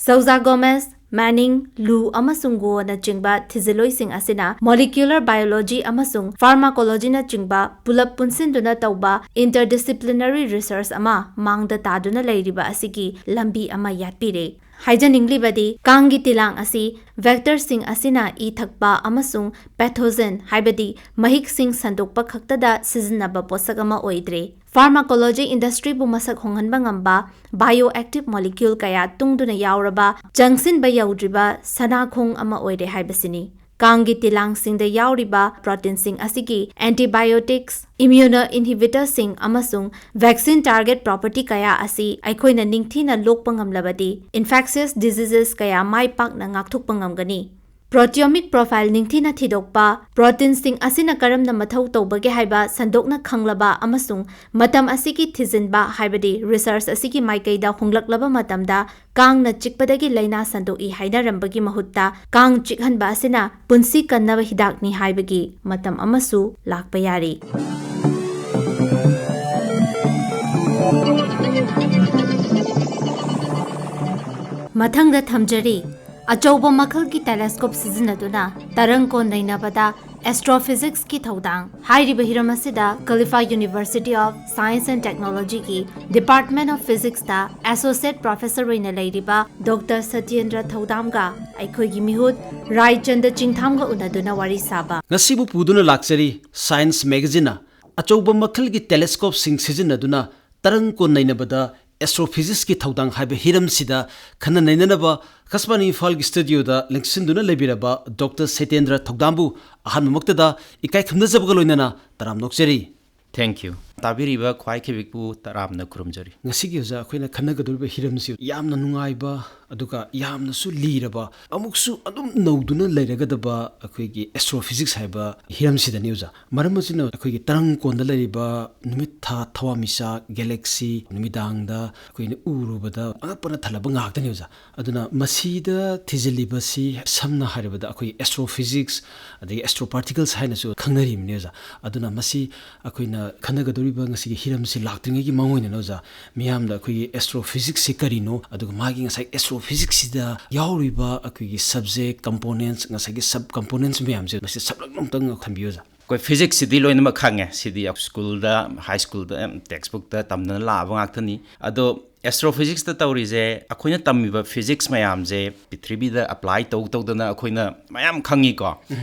ꯁꯧꯖꯥ ꯒꯣꯃꯦꯁ, ꯃꯦꯅꯤꯡ, ꯂꯨ ꯑꯃꯁꯨꯡ ꯒꯣꯅꯆꯤꯡꯕ ꯊꯤꯖꯤꯜꯂꯣꯏꯁꯤꯡ ꯑꯁꯤꯅ molecular biology ꯑꯃꯁꯨꯡ pharmacologyꯅꯆꯤꯡꯕ ꯄꯨꯂꯞ ꯄꯨꯟꯁꯤꯟꯗꯨꯅ ꯇꯧꯕ interdisciplinary research ꯑꯃ ꯃꯥꯡꯗ ꯇꯥꯗꯨꯅ ꯂꯩꯔꯤꯕ ꯑꯁꯤꯒꯤ ꯂꯝꯕꯤ ꯑꯃ ꯌꯥꯠꯄꯤꯔꯦ꯫ ꯍꯥꯏꯖꯅꯤꯡꯂꯤꯕꯗꯤ, ꯀꯥꯡꯒꯤ ꯇꯤꯂꯥꯡ ꯑꯁꯤ vectorꯁꯤꯡ ꯑꯁꯤꯅ ꯏ ꯊꯛꯄ ꯑꯃꯁꯨꯡ pathogen, ꯍꯥꯏꯕꯗꯤ ꯃꯍꯤꯛꯁꯤꯡ ꯁꯟꯗꯣꯛꯄ ꯈꯛꯇꯗ ꯁꯤꯖꯤꯟꯅꯕ ꯄꯣꯠꯁꯛ ꯑꯃ ꯑꯣꯏꯗ꯭ꯔꯦ꯫ Pharmacology industryꯕꯨ ꯃꯁꯛ ꯍꯣꯡꯍꯟꯕ ꯉꯝꯕ bioactive molecule ꯀꯌꯥ ꯇꯨꯡꯗꯨꯅ ꯌꯥꯎꯔꯕ, ꯆꯪꯁꯤꯟꯕ ꯌꯧꯗ꯭ꯔꯤꯕ ꯁꯅꯥꯈꯣꯡ ꯑꯃ ꯑꯣꯏꯔꯦ ꯍꯥꯏꯕꯁꯤꯅꯤ꯫ ꯀꯥꯡꯒꯤ ꯇꯤꯂꯥꯡꯁꯤꯡꯗ ꯌꯥꯎꯔꯤꯕ ꯄ꯭ꯔꯣꯇꯤꯟꯁꯤꯡ ꯑꯁꯤꯒꯤ antibiotics, immunoinhibitorꯁꯤꯡ ꯑꯃꯁꯨꯡ vaccine target property ꯀꯌꯥ ꯑꯁꯤ ꯑꯩꯈꯣꯏꯅ ꯅꯤꯡꯊꯤꯅ ꯂꯣꯛꯄ ꯉꯝꯂꯕꯗꯤ, infectious diseases ꯀꯌꯥ ꯃꯥꯏ ꯄꯥꯛꯅ ꯉꯥꯛꯊꯣꯛꯄ ꯉꯝꯒꯅꯤ꯫ Proteomic profile ꯅꯤꯡꯊꯤꯅ ꯊꯤꯗꯣꯛꯄ, ꯄ꯭ꯔꯣꯇꯤꯟꯁꯤꯡ ꯑꯁꯤꯅ ꯀꯔꯝꯅ ꯃꯊꯧ ꯇꯧꯕꯒꯦ ꯍꯥꯏꯕ ꯁꯟꯗꯣꯛꯅ ꯈꯪꯂꯕ ꯑꯃꯁꯨꯡ ꯃꯇꯝ ꯑꯁꯤꯒꯤ ꯊꯤꯖꯤꯟꯕ, ꯍꯥꯏꯕꯗꯤ research ꯑꯁꯤꯒꯤ ꯃꯥꯏꯀꯩꯗ ꯍꯣꯡꯂꯛꯂꯕ ꯃꯇꯝꯗ, ꯀꯥꯡꯅ ꯆꯤꯛꯄꯗꯒꯤ ꯂꯥꯏꯅꯥ ꯁꯟꯗꯣꯛꯏ ꯍꯥꯏꯅꯔꯝꯕꯒꯤ ꯃꯍꯨꯠꯇ, ꯀꯥꯡ ꯆꯤꯛꯍꯟꯕ ꯑꯁꯤꯅ ꯄꯨꯟꯁꯤ ꯀꯟꯅꯕ ꯍꯤꯗꯥꯛꯅꯤ ꯍꯥꯏꯕꯒꯤ ꯃꯇꯝ ꯑꯃꯁꯨ ꯂꯥꯛꯄ ꯌꯥꯔꯤ꯫ ꯃꯊꯪꯗ ꯊꯝꯖꯔꯤ, ꯑꯆꯧꯕ ꯃꯈꯜꯒꯤ telescope ꯁꯤꯖꯤꯟꯅꯗꯨꯅ ꯇꯔꯪ ꯀꯣꯟ ꯅꯩꯅꯕꯗ astrophysicski ꯊꯧꯗꯥꯡ꯫ ꯍꯥꯏꯔꯤꯕ ꯍꯤꯔꯝ ꯑꯁꯤꯗ Khalifa University of Science and Technologyꯒꯤ Department of Physicsꯇ Associate Professor ꯑꯣꯏꯅ ꯂꯩꯔꯤꯕ ꯗꯣꯛꯇꯔ ꯁꯇ꯭ꯌꯦꯟꯗ꯭ꯔ ꯊꯧꯗꯥꯝꯒ ꯑꯩꯈꯣꯏꯒꯤ ꯃꯤꯍꯨꯠ ꯔꯥꯏꯆꯟꯗ ꯆꯤꯡꯊꯥꯝꯒ ꯎꯅꯗꯨꯅ ꯋꯥꯔꯤ ꯁꯥꯕ꯫ ꯉꯁꯤꯕꯨ ꯄꯨꯗꯨꯅ ꯂꯥꯛꯆꯔꯤ Science magazineꯅ꯫ ꯑꯆꯧꯕ ꯃꯈꯜꯒꯤ telescopeꯁꯤꯡ ꯁꯤꯖꯤꯟꯅꯗꯨꯅ ꯇꯔꯪ ꯀꯣꯟ ꯅꯩꯅꯕꯗ astrophysicski ꯊꯧꯗꯥꯡ ꯍꯥꯏꯕ ꯍꯤꯔꯝꯁꯤꯗ ꯈꯟꯅ ꯅꯩꯅꯅꯕ ꯑꯀꯥꯁꯕꯥꯅꯤ ꯏꯝꯐꯥꯜꯒꯤ studioꯗ ꯂꯦꯡꯁꯤꯟꯗꯨꯅ ꯂꯩꯕꯤꯔꯕ ꯗꯣꯛꯇꯔ ꯁꯇ꯭ꯌꯦꯟꯗ꯭ꯔ ꯊꯧꯗꯥꯝꯕꯨ ꯑꯍꯥꯟꯕꯃꯛꯇꯗ ꯏꯀꯥꯏ ꯈꯨꯝꯅꯖꯕꯒ ꯂꯣꯏꯅꯅ ꯇꯔꯥꯝꯅ ꯑꯣꯛꯆꯔꯤ꯫ Thank you. ꯇꯥꯕꯤꯔꯤꯕ ꯈ꯭ꯋꯥꯏ ꯈꯦꯕꯤꯛꯄꯨ ꯇꯔꯥꯝꯅ ꯈꯨꯔꯨꯝꯖꯔꯤ꯫ ꯉꯁꯤꯒꯤ ꯑꯣꯖꯥ ꯑꯩꯈꯣꯏꯅ ꯈꯟꯅꯒꯗꯧꯔꯤꯕ ꯍꯤꯔꯝꯁꯤ ꯌꯥꯝꯅ ꯅꯨꯡꯉꯥꯏꯕ, ꯑꯗꯨꯒ ꯌꯥꯝꯅꯁꯨ ꯂꯤꯔꯕ, ꯑꯃꯨꯛꯁꯨ ꯑꯗꯨꯝ ꯅꯧꯗꯨꯅ ꯂꯩꯔꯒꯗꯕ ꯑꯩꯈꯣꯏꯒꯤ ꯑꯦꯁꯇ꯭ꯔꯣꯐꯤꯖꯤꯛꯁ ꯍꯥꯏꯕ ꯍꯤꯔꯝꯁꯤꯗꯅꯤ ꯑꯣꯖꯥ꯫ ꯃꯔꯝ ꯑꯁꯤꯅ ꯑꯩꯈꯣꯏꯒꯤ ꯇꯔꯪ ꯀꯣꯟꯗ ꯂꯩꯔꯤꯕ ꯅꯨꯃꯤꯠ, ꯊꯥ, ꯊꯋꯥꯟꯃꯤꯆꯥꯛ, ꯒꯦꯂꯦꯛꯁꯤ, ꯅꯨꯃꯤꯗꯥꯡꯗ ꯑꯩꯈꯣꯏꯅ ꯎꯔꯨꯕꯗ ꯑꯉꯛꯄꯅ ꯊꯜꯂꯕ ꯉꯥꯛꯇꯅꯤ ꯑꯣꯖꯥ꯫ ꯑꯗꯨꯅ ꯃꯁꯤꯗ ꯊꯤꯖꯤꯜꯂꯤꯕꯁꯤ ꯁꯝꯅ ꯍꯥꯏꯔꯕꯗ ꯑꯩꯈꯣꯏ ꯑꯦꯁꯇ꯭ꯔꯣꯐꯤꯖꯤꯛꯁ ꯑꯗꯒꯤ ꯑꯦꯁꯇ꯭ꯔꯣ ꯄꯥꯔꯇꯤꯀꯜꯁ ꯍꯥꯏꯅꯁꯨ ꯈꯪꯅꯔꯤꯕꯅꯤ ꯑꯣꯖꯥ꯫ ꯑꯗꯨꯅ ꯃꯁꯤ ꯑꯩꯈꯣꯏꯅ ꯈꯟꯅꯒꯗꯧꯔꯤꯕ ꯉꯁꯤꯒꯤ ꯍꯤꯔꯝꯁꯤ ꯂꯥꯛꯇ꯭ꯔꯤꯉꯩꯒꯤ ꯃꯥꯡꯑꯣꯏꯅꯅ ꯑꯣꯖꯥ, ꯃꯤꯌꯥꯝꯗ ꯑꯩꯈꯣꯏꯒꯤ ꯑꯦꯁꯇ꯭ꯔꯣꯐꯤꯖꯤꯛꯁꯁꯤ ꯀꯔꯤꯅꯣ, ꯑꯗꯨꯒ ꯃꯥꯒꯤ ꯉꯁꯥꯏ ꯑꯦꯁꯇ꯭ꯔꯣꯐꯤꯖꯤꯛꯁꯁꯤꯗ ꯌꯥꯎꯔꯤꯕ ꯑꯩꯈꯣꯏꯒꯤ ꯁꯕꯖꯦꯛ ꯀꯝꯄꯣꯅꯦꯟꯁ, ꯉꯁꯥꯏꯒꯤ ꯁꯕ ꯀꯝꯄꯣꯅꯦꯟꯁ ꯃꯌꯥꯝꯁꯦ ꯃꯁꯤ ꯁꯝꯂꯞꯅ ꯑꯃꯨꯛꯇꯪ ꯊꯝꯕꯤꯌꯨ ꯑꯣꯖꯥ꯫ ꯑꯩꯈꯣꯏ ꯐꯤꯖꯤꯛꯁꯁꯤꯗꯤ ꯂꯣꯏꯅꯃꯛ ꯈꯪꯉꯦ, ꯁꯤꯗꯤ ꯁ꯭ꯀꯨꯜꯗ, ꯍꯥꯏ ꯁ꯭ꯀꯨꯜꯗ ꯇꯦꯛꯁ ꯕꯨꯛꯇ ꯇꯝꯗꯅ ꯂꯥꯛꯑꯕ ꯉꯥꯛꯇꯅꯤ꯫ ꯑꯗꯣ ꯑꯦꯁꯇ꯭ꯔꯣꯐꯤꯖꯤꯛꯁꯇ ꯇꯧꯔꯤꯁꯦ, ꯑꯩꯈꯣꯏꯅ ꯇꯝꯃꯤꯕ ꯐꯤꯖꯤꯛꯁ ꯃꯌꯥꯝꯁꯦ ꯄ꯭ꯔꯤꯊꯤꯕꯤꯗ ꯑꯦꯄ꯭ꯂꯥꯏ ꯇꯧ ꯇꯧꯗꯅ ꯑꯩꯈꯣꯏꯅ ꯃꯌꯥꯝ ꯈꯪꯉꯤꯀꯣ꯫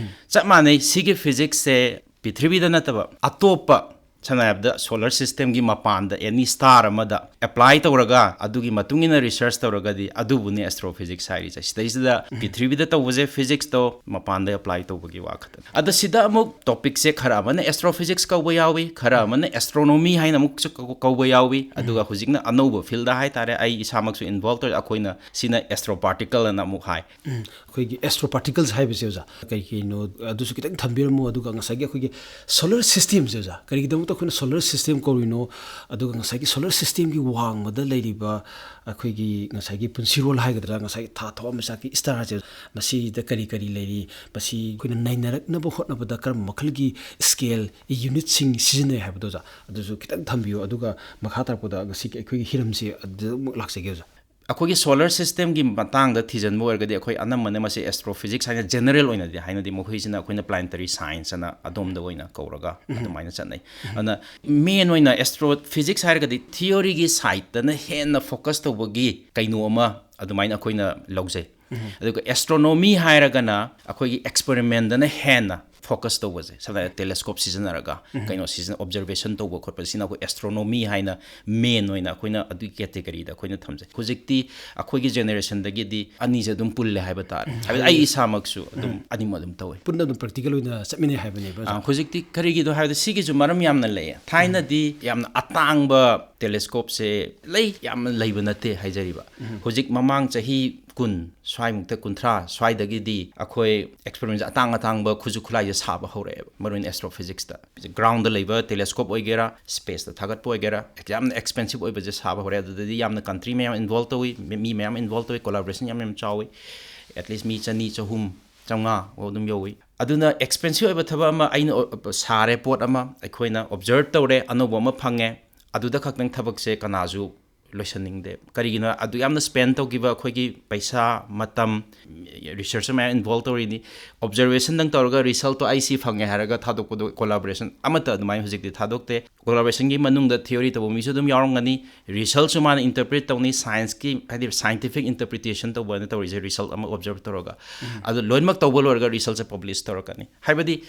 ꯆꯞ ꯃꯥꯟꯅꯩ, ꯁꯤꯒꯤ ꯐꯤꯖꯤꯛꯁꯁꯦ ꯄ꯭ꯔꯤꯊꯤꯕꯤꯗ ꯅꯠꯇꯕ ꯑꯇꯣꯞꯄ, ꯁꯝꯅ ꯍꯥꯏꯔꯕꯗ ꯁꯣꯂꯔ ꯁꯤꯁꯇꯦꯝꯒꯤ ꯃꯄꯥꯟꯗ ꯑꯦꯅꯤ ꯁ꯭ꯇꯥꯔ ꯑꯃꯗ ꯑꯦꯄ꯭ꯂꯥꯏ ꯇꯧꯔꯒ ꯑꯗꯨꯒꯤ ꯃꯇꯨꯡ ꯏꯟꯅ ꯔꯤꯁꯔꯁ ꯇꯧꯔꯒꯗꯤ ꯑꯗꯨꯕꯨꯅꯤ ꯑꯦꯁꯇ꯭ꯔꯣꯐꯤꯖꯤꯛꯁ ꯍꯥꯏꯔꯤꯁꯦ꯫ ꯁꯤꯗꯩꯁꯤꯗ ꯄ꯭ꯔꯤꯊꯤꯕꯤꯗ ꯇꯧꯕꯁꯦ ꯐꯤꯖꯤꯛꯁꯇꯣ ꯃꯄꯥꯟꯗ ꯑꯦꯄ꯭ꯂꯥꯏ ꯇꯧꯕꯒꯤ ꯋꯥ ꯈꯛꯇꯅꯤ꯫ ꯑꯗ ꯁꯤꯗ ꯑꯃꯨꯛ ꯇꯣꯄꯤꯛꯁꯦ ꯈꯔ ꯑꯃꯅ ꯑꯦꯁꯇ꯭ꯔꯣꯐꯤꯖꯤꯛꯁ ꯀꯧꯕ ꯌꯥꯎꯏ, ꯈꯔ ꯑꯃꯅ ꯑꯦꯁꯇ꯭ꯔꯣꯅꯣꯃꯤ ꯍꯥꯏꯅ ꯑꯃꯨꯛꯁꯨ ꯀꯧ-, ꯀꯧꯕ ꯌꯥꯎꯏ꯫ ꯑꯗꯨꯒ ꯍꯧꯖꯤꯛꯅ ꯑꯅꯧꯕ ꯐꯤꯜꯗ ꯍꯥꯏꯇꯥꯔꯦ, ꯑꯩ ꯏꯁꯥꯃꯛꯁꯨ ꯏꯟꯚꯣꯜꯕ ꯇꯧꯔꯦ, ꯑꯩꯈꯣꯏꯅ ꯁꯤꯅ ꯑꯦꯁꯇ꯭ꯔꯣ ꯄꯥꯔꯇꯤꯀꯜ ꯑꯅ ꯑꯃꯨꯛ ꯍꯥꯏ꯫ ꯑꯩꯈꯣꯏꯒꯤ ꯑꯦꯁꯇ꯭ꯔꯣ ꯄꯥꯔꯇꯤꯀꯜꯁ ꯍꯥꯏꯕꯁꯦ ꯑꯣꯖꯥ, ꯀꯩ ꯀꯩꯅꯣ ꯑꯗꯨꯁꯨ ꯈꯤꯇꯪ ꯊꯝꯕꯤꯔꯝꯃꯣ꯫ ꯑꯗꯨꯒ ꯉꯁꯥꯏꯒꯤ ꯑꯩꯈꯣꯏꯒꯤ ꯁꯣꯂꯔ ꯁꯤꯁꯇꯦꯝꯁꯦ ꯑꯣꯖꯥ, ꯀꯔꯤꯒꯤꯗꯃꯛꯇ ꯑꯩꯈꯣꯏꯅ ꯁꯣꯂꯔ ꯁꯤꯁꯇꯦꯝ ꯀꯧꯔꯤꯅꯣ, ꯑꯗꯨꯒ ꯉꯁꯥꯏꯒꯤ ꯁꯣꯂꯔ ꯁꯤꯁꯇꯦꯝꯒꯤ ꯋꯥꯡꯃꯗ ꯂꯩꯔꯤꯕ ꯑꯩꯈꯣꯏꯒꯤ ꯉꯁꯥꯏꯒꯤ ꯄꯨꯟꯁꯤꯔꯣꯜ ꯍꯥꯏꯒꯗ꯭ꯔꯥ, ꯉꯁꯥꯏꯒꯤ ꯊꯥ, ꯊꯋꯥꯟꯃꯤꯆꯥꯛꯀꯤ ꯁ꯭ꯇꯥꯔꯁꯦ, ꯃꯁꯤꯗ ꯀꯔꯤ ꯀꯔꯤ ꯂꯩꯔꯤ, ꯃꯁꯤ ꯑꯩꯈꯣꯏꯅ ꯅꯩꯅꯔꯛꯅꯕ ꯍꯣꯠꯅꯕꯗ ꯀꯔꯝꯕ ꯃꯈꯜꯒꯤ ꯁ꯭ꯀꯦꯜ, ꯌꯨꯅꯤꯠꯁꯤꯡ ꯁꯤꯖꯤꯟꯅꯩ ꯍꯥꯏꯕꯗꯣ ꯑꯣꯖꯥ, ꯑꯗꯨꯁꯨ ꯈꯤꯇꯪ ꯊꯝꯕꯤꯌꯨ꯫ ꯑꯗꯨꯒ ꯃꯈꯥ ꯇꯥꯔꯛꯄꯗ ꯉꯁꯤꯒꯤ ꯑꯩꯈꯣꯏꯒꯤ ꯍꯤꯔꯝꯁꯦ ꯑꯗꯨꯗ ꯑꯃꯨꯛ ꯂꯥꯛꯆꯒꯦ ꯑꯣꯖꯥ꯫ ꯑꯩꯈꯣꯏꯒꯤ ꯁꯣꯂꯔ ꯁꯤꯁꯇꯦꯝꯒꯤ ꯃꯇꯥꯡꯗ ꯊꯤꯖꯤꯟꯕ ꯑꯣꯏꯔꯒꯗꯤ, ꯑꯩꯈꯣꯏ ꯑꯅꯝꯕꯅ ꯃꯁꯤ ꯑꯦꯁꯇ꯭ꯔꯣꯐꯤꯖꯤꯛꯁ ꯍꯥꯏꯅ ꯖꯦꯅꯔꯦꯜ ꯑꯣꯏꯅꯗꯤ ꯍꯥꯏꯅꯗꯤ, ꯃꯈꯣꯏꯁꯤꯅ ꯑꯩꯈꯣꯏꯅ ꯄ꯭ꯂꯥꯅꯦꯇꯔꯤ ꯁꯥꯏꯟꯁ ꯑꯅ ꯑꯗꯣꯝꯗ ꯑꯣꯏꯅ ꯀꯧꯔꯒ ꯑꯗꯨꯃꯥꯏꯅ ꯆꯠꯅꯩ꯫ ꯑꯗꯨꯅ ꯃꯦꯟ ꯑꯣꯏꯅ ꯑꯦꯁꯇ꯭ꯔꯣꯐꯤꯖꯤꯛꯁ ꯍꯥꯏꯔꯒꯗꯤ ꯊꯤꯑꯣꯔꯤꯒꯤ ꯁꯥꯏꯠꯇꯅ ꯍꯦꯟꯅ ꯐꯣꯀꯁ ꯇꯧꯕꯒꯤ ꯀꯩꯅꯣ ꯑꯃ ꯑꯗꯨꯃꯥꯏꯅ ꯑꯩꯈꯣꯏꯅ ꯂꯧꯖꯩ꯫ ꯑꯗꯨꯒ ꯑꯦꯁꯇ꯭ꯔꯣꯅꯣꯃꯤ ꯍꯥꯏꯔꯒꯅ ꯑꯩꯈꯣꯏꯒꯤ ꯑꯦꯛꯁꯄꯦꯔꯤꯃꯦꯟꯗꯅ ꯍꯦꯟꯅ ꯐꯣꯀꯁ ꯇꯧꯕꯁꯦ, ꯁꯝꯅ ꯍꯥꯏꯔꯕꯗ ꯇꯦꯂꯦꯁꯀꯣꯞ ꯁꯤꯖꯤꯟꯅꯔꯒ ꯀꯩꯅꯣ ꯁꯤꯖꯤꯟꯅ ꯑꯣꯕꯖꯔꯕꯦꯁꯟ ꯇꯧꯕ ꯈꯣꯠꯄ, ꯁꯤꯅ ꯑꯩꯈꯣꯏ ꯑꯦꯁꯇ꯭ꯔꯣꯅꯣꯃꯤ ꯍꯥꯏꯅ ꯃꯦꯟ ꯑꯣꯏꯅ ꯑꯩꯈꯣꯏꯅ ꯑꯗꯨꯒꯤ ꯀꯦꯇꯦꯒꯔꯤꯗ ꯑꯩꯈꯣꯏꯅ ꯊꯝꯖꯩ꯫ ꯍꯧꯖꯤꯛꯇꯤ ꯑꯩꯈꯣꯏꯒꯤ ꯖꯦꯅꯦꯔꯦꯁꯟꯗꯒꯤꯗꯤ ꯑꯅꯤꯁꯦ ꯑꯗꯨꯝ ꯄꯨꯜꯂꯦ ꯍꯥꯏꯕ ꯇꯥꯔꯦ꯫ ꯍꯥꯏꯕꯗꯤ ꯑꯩ ꯏꯁꯥꯃꯛꯁꯨ ꯑꯗꯨꯝ ꯑꯅꯤꯃꯛ ꯑꯗꯨꯝ ꯇꯧꯋꯤ꯫ ꯄꯨꯟꯅ ꯑꯗꯨꯝ ꯄ꯭ꯔꯦꯛꯇꯤꯀꯦꯜ ꯑꯣꯏꯅ ꯆꯠꯃꯤꯟꯅꯩ ꯍꯥꯏꯕꯅꯦꯕ꯫ ꯑꯥ, ꯍꯧꯖꯤꯛꯇꯤ ꯀꯔꯤꯒꯤꯅꯣ ꯍꯥꯏꯕꯗ ꯁꯤꯒꯤꯁꯨ ꯃꯔꯝ ꯌꯥꯝꯅ ꯂꯩꯌꯦ꯫ ꯊꯥꯏꯅꯗꯤ ꯌꯥꯝꯅ ꯑꯇꯥꯡꯕ ꯇꯦꯂꯦꯁꯀꯣꯞꯁꯦ ꯂꯩ, ꯌꯥꯝꯅ ꯂꯩꯕ ꯅꯠꯇꯦ ꯍꯥꯏꯖꯔꯤꯕ꯫ ꯍꯧꯖꯤꯛ ꯃꯃꯥꯡ ꯆꯍꯤ ꯀꯨꯟ ꯁ꯭ꯋꯥꯏꯃꯨꯛꯇ, ꯀꯨꯟꯊ꯭ꯔꯥ ꯁ꯭ꯋꯥꯏꯗꯒꯤꯗꯤ ꯑꯩꯈꯣꯏ ꯑꯦꯛꯁꯄꯦꯔꯤꯃꯦꯟꯁ ꯑꯇꯥꯡ ꯑꯇꯥꯡꯕ ꯈꯨꯠꯁꯨ ꯈꯨꯠꯂꯥꯏꯁꯦ ꯁꯥꯕ ꯍꯧꯔꯛꯑꯦꯕ, ꯃꯔꯨꯑꯣꯏꯅ ꯑꯦꯁꯇ꯭ꯔꯣꯐꯤꯖꯤꯛꯁꯇ꯫ ꯒ꯭ꯔꯥꯎꯟꯗ ꯂꯩꯕ ꯇꯦꯂꯦꯁꯀꯣꯞ ꯑꯣꯏꯒꯦꯔꯥ, ꯁ꯭ꯄꯦꯁꯇ ꯊꯥꯒꯠꯄ ꯑꯣꯏꯒꯦꯔꯥ, ꯌꯥꯝꯅ ꯑꯦꯛꯁꯄꯦꯟꯁꯤꯞ ꯑꯣꯏꯕꯁꯦ ꯁꯥꯕ ꯍꯧꯔꯦ꯫ ꯑꯗꯨꯗꯗꯤ ꯌꯥꯝꯅ ꯀꯟꯇ꯭ꯔꯤ ꯃꯌꯥꯝ ꯏꯟꯚꯣꯜꯕ ꯇꯧꯏ, ꯃꯤ ꯃꯌꯥꯝ ꯏꯟꯚꯣꯜꯕ ꯇꯧꯏ, ꯀꯣꯂꯥꯕꯣꯔꯦꯁꯟ ꯌꯥꯝ ꯌꯥꯝ ꯆꯥꯎꯏ꯫ ꯑꯦꯠꯂꯤꯁ ꯃꯤ ꯆꯅꯤ, ꯆꯍꯨꯝ, ꯆꯥꯝꯃꯉꯥ ꯐꯥꯎ ꯑꯗꯨꯝ ꯌꯧꯏ꯫ ꯑꯗꯨꯅ ꯑꯦꯛꯁꯄꯦꯟꯁꯤꯞ ꯑꯣꯏꯕ ꯊꯕꯛ ꯑꯃ ꯑꯩꯅ ꯑꯣ-, ꯁꯥꯔꯦ, ꯄꯣꯠ ꯑꯃ ꯑꯩꯈꯣꯏꯅ ꯑꯣꯕꯖꯔꯕ ꯇꯧꯔꯦ, ꯑꯅꯧꯕ ꯑꯃ ꯐꯪꯉꯦ, ꯑꯗꯨꯗ ꯈꯛꯇꯪ ꯊꯕꯛꯁꯦ ꯀꯅꯥꯁꯨ ꯂꯣꯏꯁꯟꯅꯤꯡꯗꯦ꯫ ꯀꯔꯤꯒꯤꯅꯣ? ꯑꯗꯨ ꯌꯥꯝꯅ ꯁ꯭ꯄꯦꯟ ꯇꯧꯈꯤꯕ ꯑꯩꯈꯣꯏꯒꯤ ꯄꯩꯁꯥ, ꯃꯇꯝ, ꯔꯤꯁꯔꯆꯔ ꯃꯌꯥꯝ ꯏꯟꯚꯣꯜꯕ ꯇꯧꯔꯤꯅꯤ꯫ ꯑꯣꯕꯖꯔꯕꯦꯁꯟꯗꯪ ꯇꯧꯔꯒ ꯔꯤꯁꯜꯠꯇꯣ ꯑꯩ ꯁꯤ ꯐꯪꯉꯦ ꯍꯥꯏꯔꯒ ꯊꯥꯗꯣꯛꯄꯗꯣ, ꯀꯣꯂꯥꯕꯣꯔꯦꯁꯟ ꯑꯃꯠꯇ ꯑꯗꯨꯃꯥꯏꯅ ꯍꯧꯖꯤꯛꯇꯤ ꯊꯥꯗꯣꯛꯇꯦ꯫ ꯀꯣꯂꯥꯕꯣꯔꯦꯁꯟꯒꯤ ꯃꯅꯨꯡꯗ ꯊꯤꯑꯣꯔꯤ ꯇꯧꯕ ꯃꯤꯁꯨ ꯑꯗꯨꯝ ꯌꯥꯎꯔꯝꯒꯅꯤ, ꯔꯤꯁꯜꯠꯁꯨ ꯃꯥꯅ ꯏꯟꯇꯔꯄ꯭ꯔꯤꯠ ꯇꯧꯅꯤ, ꯁꯥꯏꯟꯁꯀꯤ, ꯍꯥꯏꯗꯤ ꯁꯥꯏꯟꯇꯤꯐꯤꯛ ꯏꯟꯇꯔꯄ꯭ꯔꯤꯇꯦꯁꯟ ꯇꯧꯕ ꯑꯣꯏꯅ ꯇꯧꯔꯤꯁꯦ, ꯔꯤꯁꯜꯠ ꯑꯃ ꯑꯣꯕꯖꯔꯕ ꯇꯧꯔꯒ꯫ ꯑꯗꯨ ꯂꯣꯏꯅꯃꯛ ꯇꯧꯕ ꯂꯣꯏꯔꯒ ꯔꯤꯁꯜꯠꯁꯦ ꯄꯕ꯭ꯂꯤꯁ ꯇꯧꯔꯛꯀꯅꯤ꯫ ꯍꯥꯏꯕꯗꯤ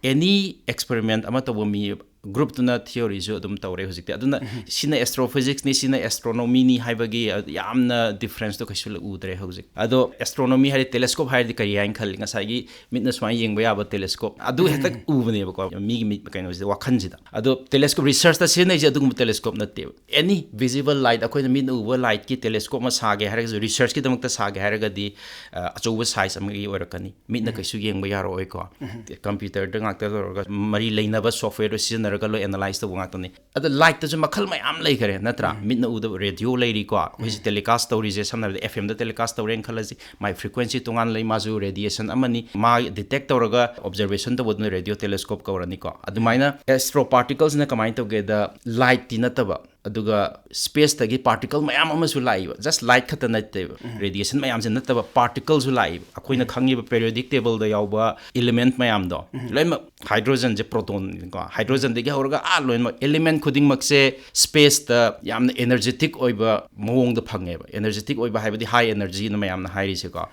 ꯑꯦꯅꯤ ꯑꯦꯛꯁꯄꯦꯔꯤꯃꯦꯟꯠ ꯑꯃ ꯇꯧꯕ ꯃꯤ ꯒ꯭ꯔꯨꯞꯇꯨꯅ ꯊꯤꯑꯣꯔꯤꯁꯨ ꯑꯗꯨꯝ ꯇꯧꯔꯦ ꯍꯧꯖꯤꯛꯇꯤ꯫ ꯑꯗꯨꯅ ꯁꯤꯅ ꯑꯦꯁꯇ꯭ꯔꯣꯐꯤꯖꯤꯛꯁꯅꯤ, ꯁꯤꯅ ꯑꯦꯁꯇ꯭ꯔꯣꯅꯣꯃꯤꯅꯤ ꯍꯥꯏꯕꯒꯤ, ꯑ, ꯌꯥꯝꯅ ꯗꯤꯐ꯭ꯔꯦꯟꯁꯇꯣ ꯀꯩꯁꯨ ꯎꯗ꯭ꯔꯦ ꯍꯧꯖꯤꯛ꯫ ꯑꯗꯣ ꯑꯦꯁꯇ꯭ꯔꯣꯅꯣꯃꯤ ꯍꯥꯏꯔꯗꯤ ꯇꯦꯂꯦꯁꯀꯣꯞ ꯍꯥꯏꯔꯗꯤ ꯀꯔꯤ ꯍꯥꯏꯅ ꯈꯜꯂꯤ? ꯉꯁꯥꯏꯒꯤ ꯃꯤꯠꯅ ꯁꯨꯃꯥꯏꯅ ꯌꯦꯡꯕ ꯌꯥꯕ ꯇꯦꯂꯦꯁꯀꯣꯞ ꯑꯗꯨ ꯍꯦꯛꯇ ꯎꯕꯅꯦꯕꯀꯣ, ꯃꯤꯒꯤ ꯃꯤꯠ ꯀꯩꯅꯣꯁꯤꯗ, ꯋꯥꯈꯜꯁꯤꯗ꯫ ꯑꯗꯣ ꯇꯦꯂꯦꯁꯀꯣꯞ, ꯔꯤꯁꯔꯆꯇ ꯁꯤꯖꯤꯟꯅꯩꯁꯦ ꯑꯗꯨꯒꯨꯝꯕ ꯇꯦꯂꯦꯁꯀꯣꯞ ꯅꯠꯇꯦꯕ꯫ ꯑꯦꯅꯤ ꯚꯤꯖꯤꯕꯜ ꯂꯥꯏꯠ, ꯑꯩꯈꯣꯏꯅ ꯃꯤꯠꯅ ꯎꯕ ꯂꯥꯏꯠꯀꯤ ꯇꯦꯂꯦꯁꯀꯣꯞ ꯑꯃ ꯁꯥꯒꯦ ꯍꯥꯏꯔꯒꯁꯨ, ꯔꯤꯁꯔꯆꯀꯤꯗꯃꯛꯇ ꯁꯥꯒꯦ ꯍꯥꯏꯔꯒꯗꯤ, ꯑ, ꯑꯆꯧꯕ ꯁꯥꯏꯖ ꯑꯃꯒꯤ ꯑꯣꯏꯔꯛꯀꯅꯤ꯫ ꯃꯤꯠꯅ ꯀꯩꯁꯨ ꯌꯦꯡꯕ ꯌꯥꯔꯛꯑꯣꯏꯀꯣ꯫ ꯀꯝꯄ꯭ꯌꯨꯇꯔꯗ ꯉꯥꯛꯇ ꯇꯧꯔꯒ, ꯃꯔꯤ ꯂꯩꯅꯕ ꯁꯣꯐꯋꯦꯔꯗꯣ ꯁꯤꯖꯤꯟꯅꯔꯒ ꯂꯣꯏ ꯑꯦꯅꯥꯂꯥꯏꯁ ꯇꯧꯕ ꯉꯥꯛꯇꯅꯤ꯫ ꯑꯗ ꯂꯥꯏꯠꯇꯁꯨ ꯃꯈꯜ ꯃꯌꯥꯝ ꯂꯩꯈꯔꯦ, ꯅꯠꯇ꯭ꯔꯥ? ꯃꯤꯠꯅ ꯎꯗꯕ ꯔꯦꯗꯤꯑꯣ ꯂꯩꯔꯤꯀꯣ, ꯑꯩꯈꯣꯏꯁꯤ ꯇꯦꯂꯤꯀꯥꯁ ꯇꯧꯔꯤꯁꯦ, ꯁꯝꯅ ꯍꯥꯏꯔꯕꯗ ꯑꯦꯐ ꯑꯦꯝꯗ ꯇꯦꯂꯤꯀꯥꯁ ꯇꯧꯔꯦꯅ ꯈꯜꯂꯁꯤ, ꯃꯥꯏ ꯐ꯭ꯔꯤꯀ꯭ꯋꯦꯟꯁꯤ ꯇꯣꯉꯥꯟꯅ ꯂꯩ, ꯃꯥꯁꯨ ꯔꯦꯗꯤꯌꯦꯁꯟ ꯑꯃꯅꯤ꯫ ꯃꯥ ꯗꯤꯇꯦꯛ ꯇꯧꯔꯒ ꯑꯣꯕꯖꯔꯕꯦꯁꯟ ꯇꯧꯕꯗꯨꯅ ꯔꯦꯗꯤꯑꯣ ꯇꯦꯂꯦꯁꯀꯣꯞ ꯀꯧꯔꯅꯤꯀꯣ꯫ ꯑꯗꯨꯃꯥꯏꯅ ꯑꯦꯁꯇ꯭ꯔꯣ ꯄꯥꯔꯇꯤꯀꯜꯁꯤꯅ ꯀꯃꯥꯏꯅ ꯇꯧꯒꯦꯗ, ꯂꯥꯏꯠꯇꯤ ꯅꯠꯇꯕ, ꯑꯗꯨꯒ space ꯇꯒꯤ particle ꯃꯌꯥꯝ ꯑꯃꯁꯨ ꯂꯥꯛꯏꯕ, just light ꯈꯛꯇ ꯅꯠꯇꯦꯕ, radiation ꯃꯌꯥꯝꯁꯦ ꯅꯠꯇꯕ particleꯁꯨ ꯂꯥꯛꯏꯕ꯫ ꯑꯩꯈꯣꯏꯅ ꯈꯪꯉꯤꯕ periodic table ꯗ ꯌꯥꯎꯕ element ꯃꯌꯥꯝꯗꯣ ꯂꯣꯏꯅꯃꯛ, hydrogen ꯁꯦ proton ꯀꯣ, hydrogen ꯗꯒꯤ ꯍꯧꯔꯒ ꯑꯥ ꯂꯣꯏꯅꯃꯛ element ꯈꯨꯗꯤꯡꯃꯛꯁꯦ space ꯇ ꯌꯥꯝꯅ energetic ꯑꯣꯏꯕ ꯃꯑꯣꯡꯗ ꯐꯪꯉꯦꯕ꯫ Energetic ꯑꯣꯏꯕ ꯍꯥꯏꯕꯗꯤ high energy ꯅ ꯃꯌꯥꯝꯅ ꯍꯥꯏꯔꯤꯁꯦꯀꯣ꯫ ꯑ,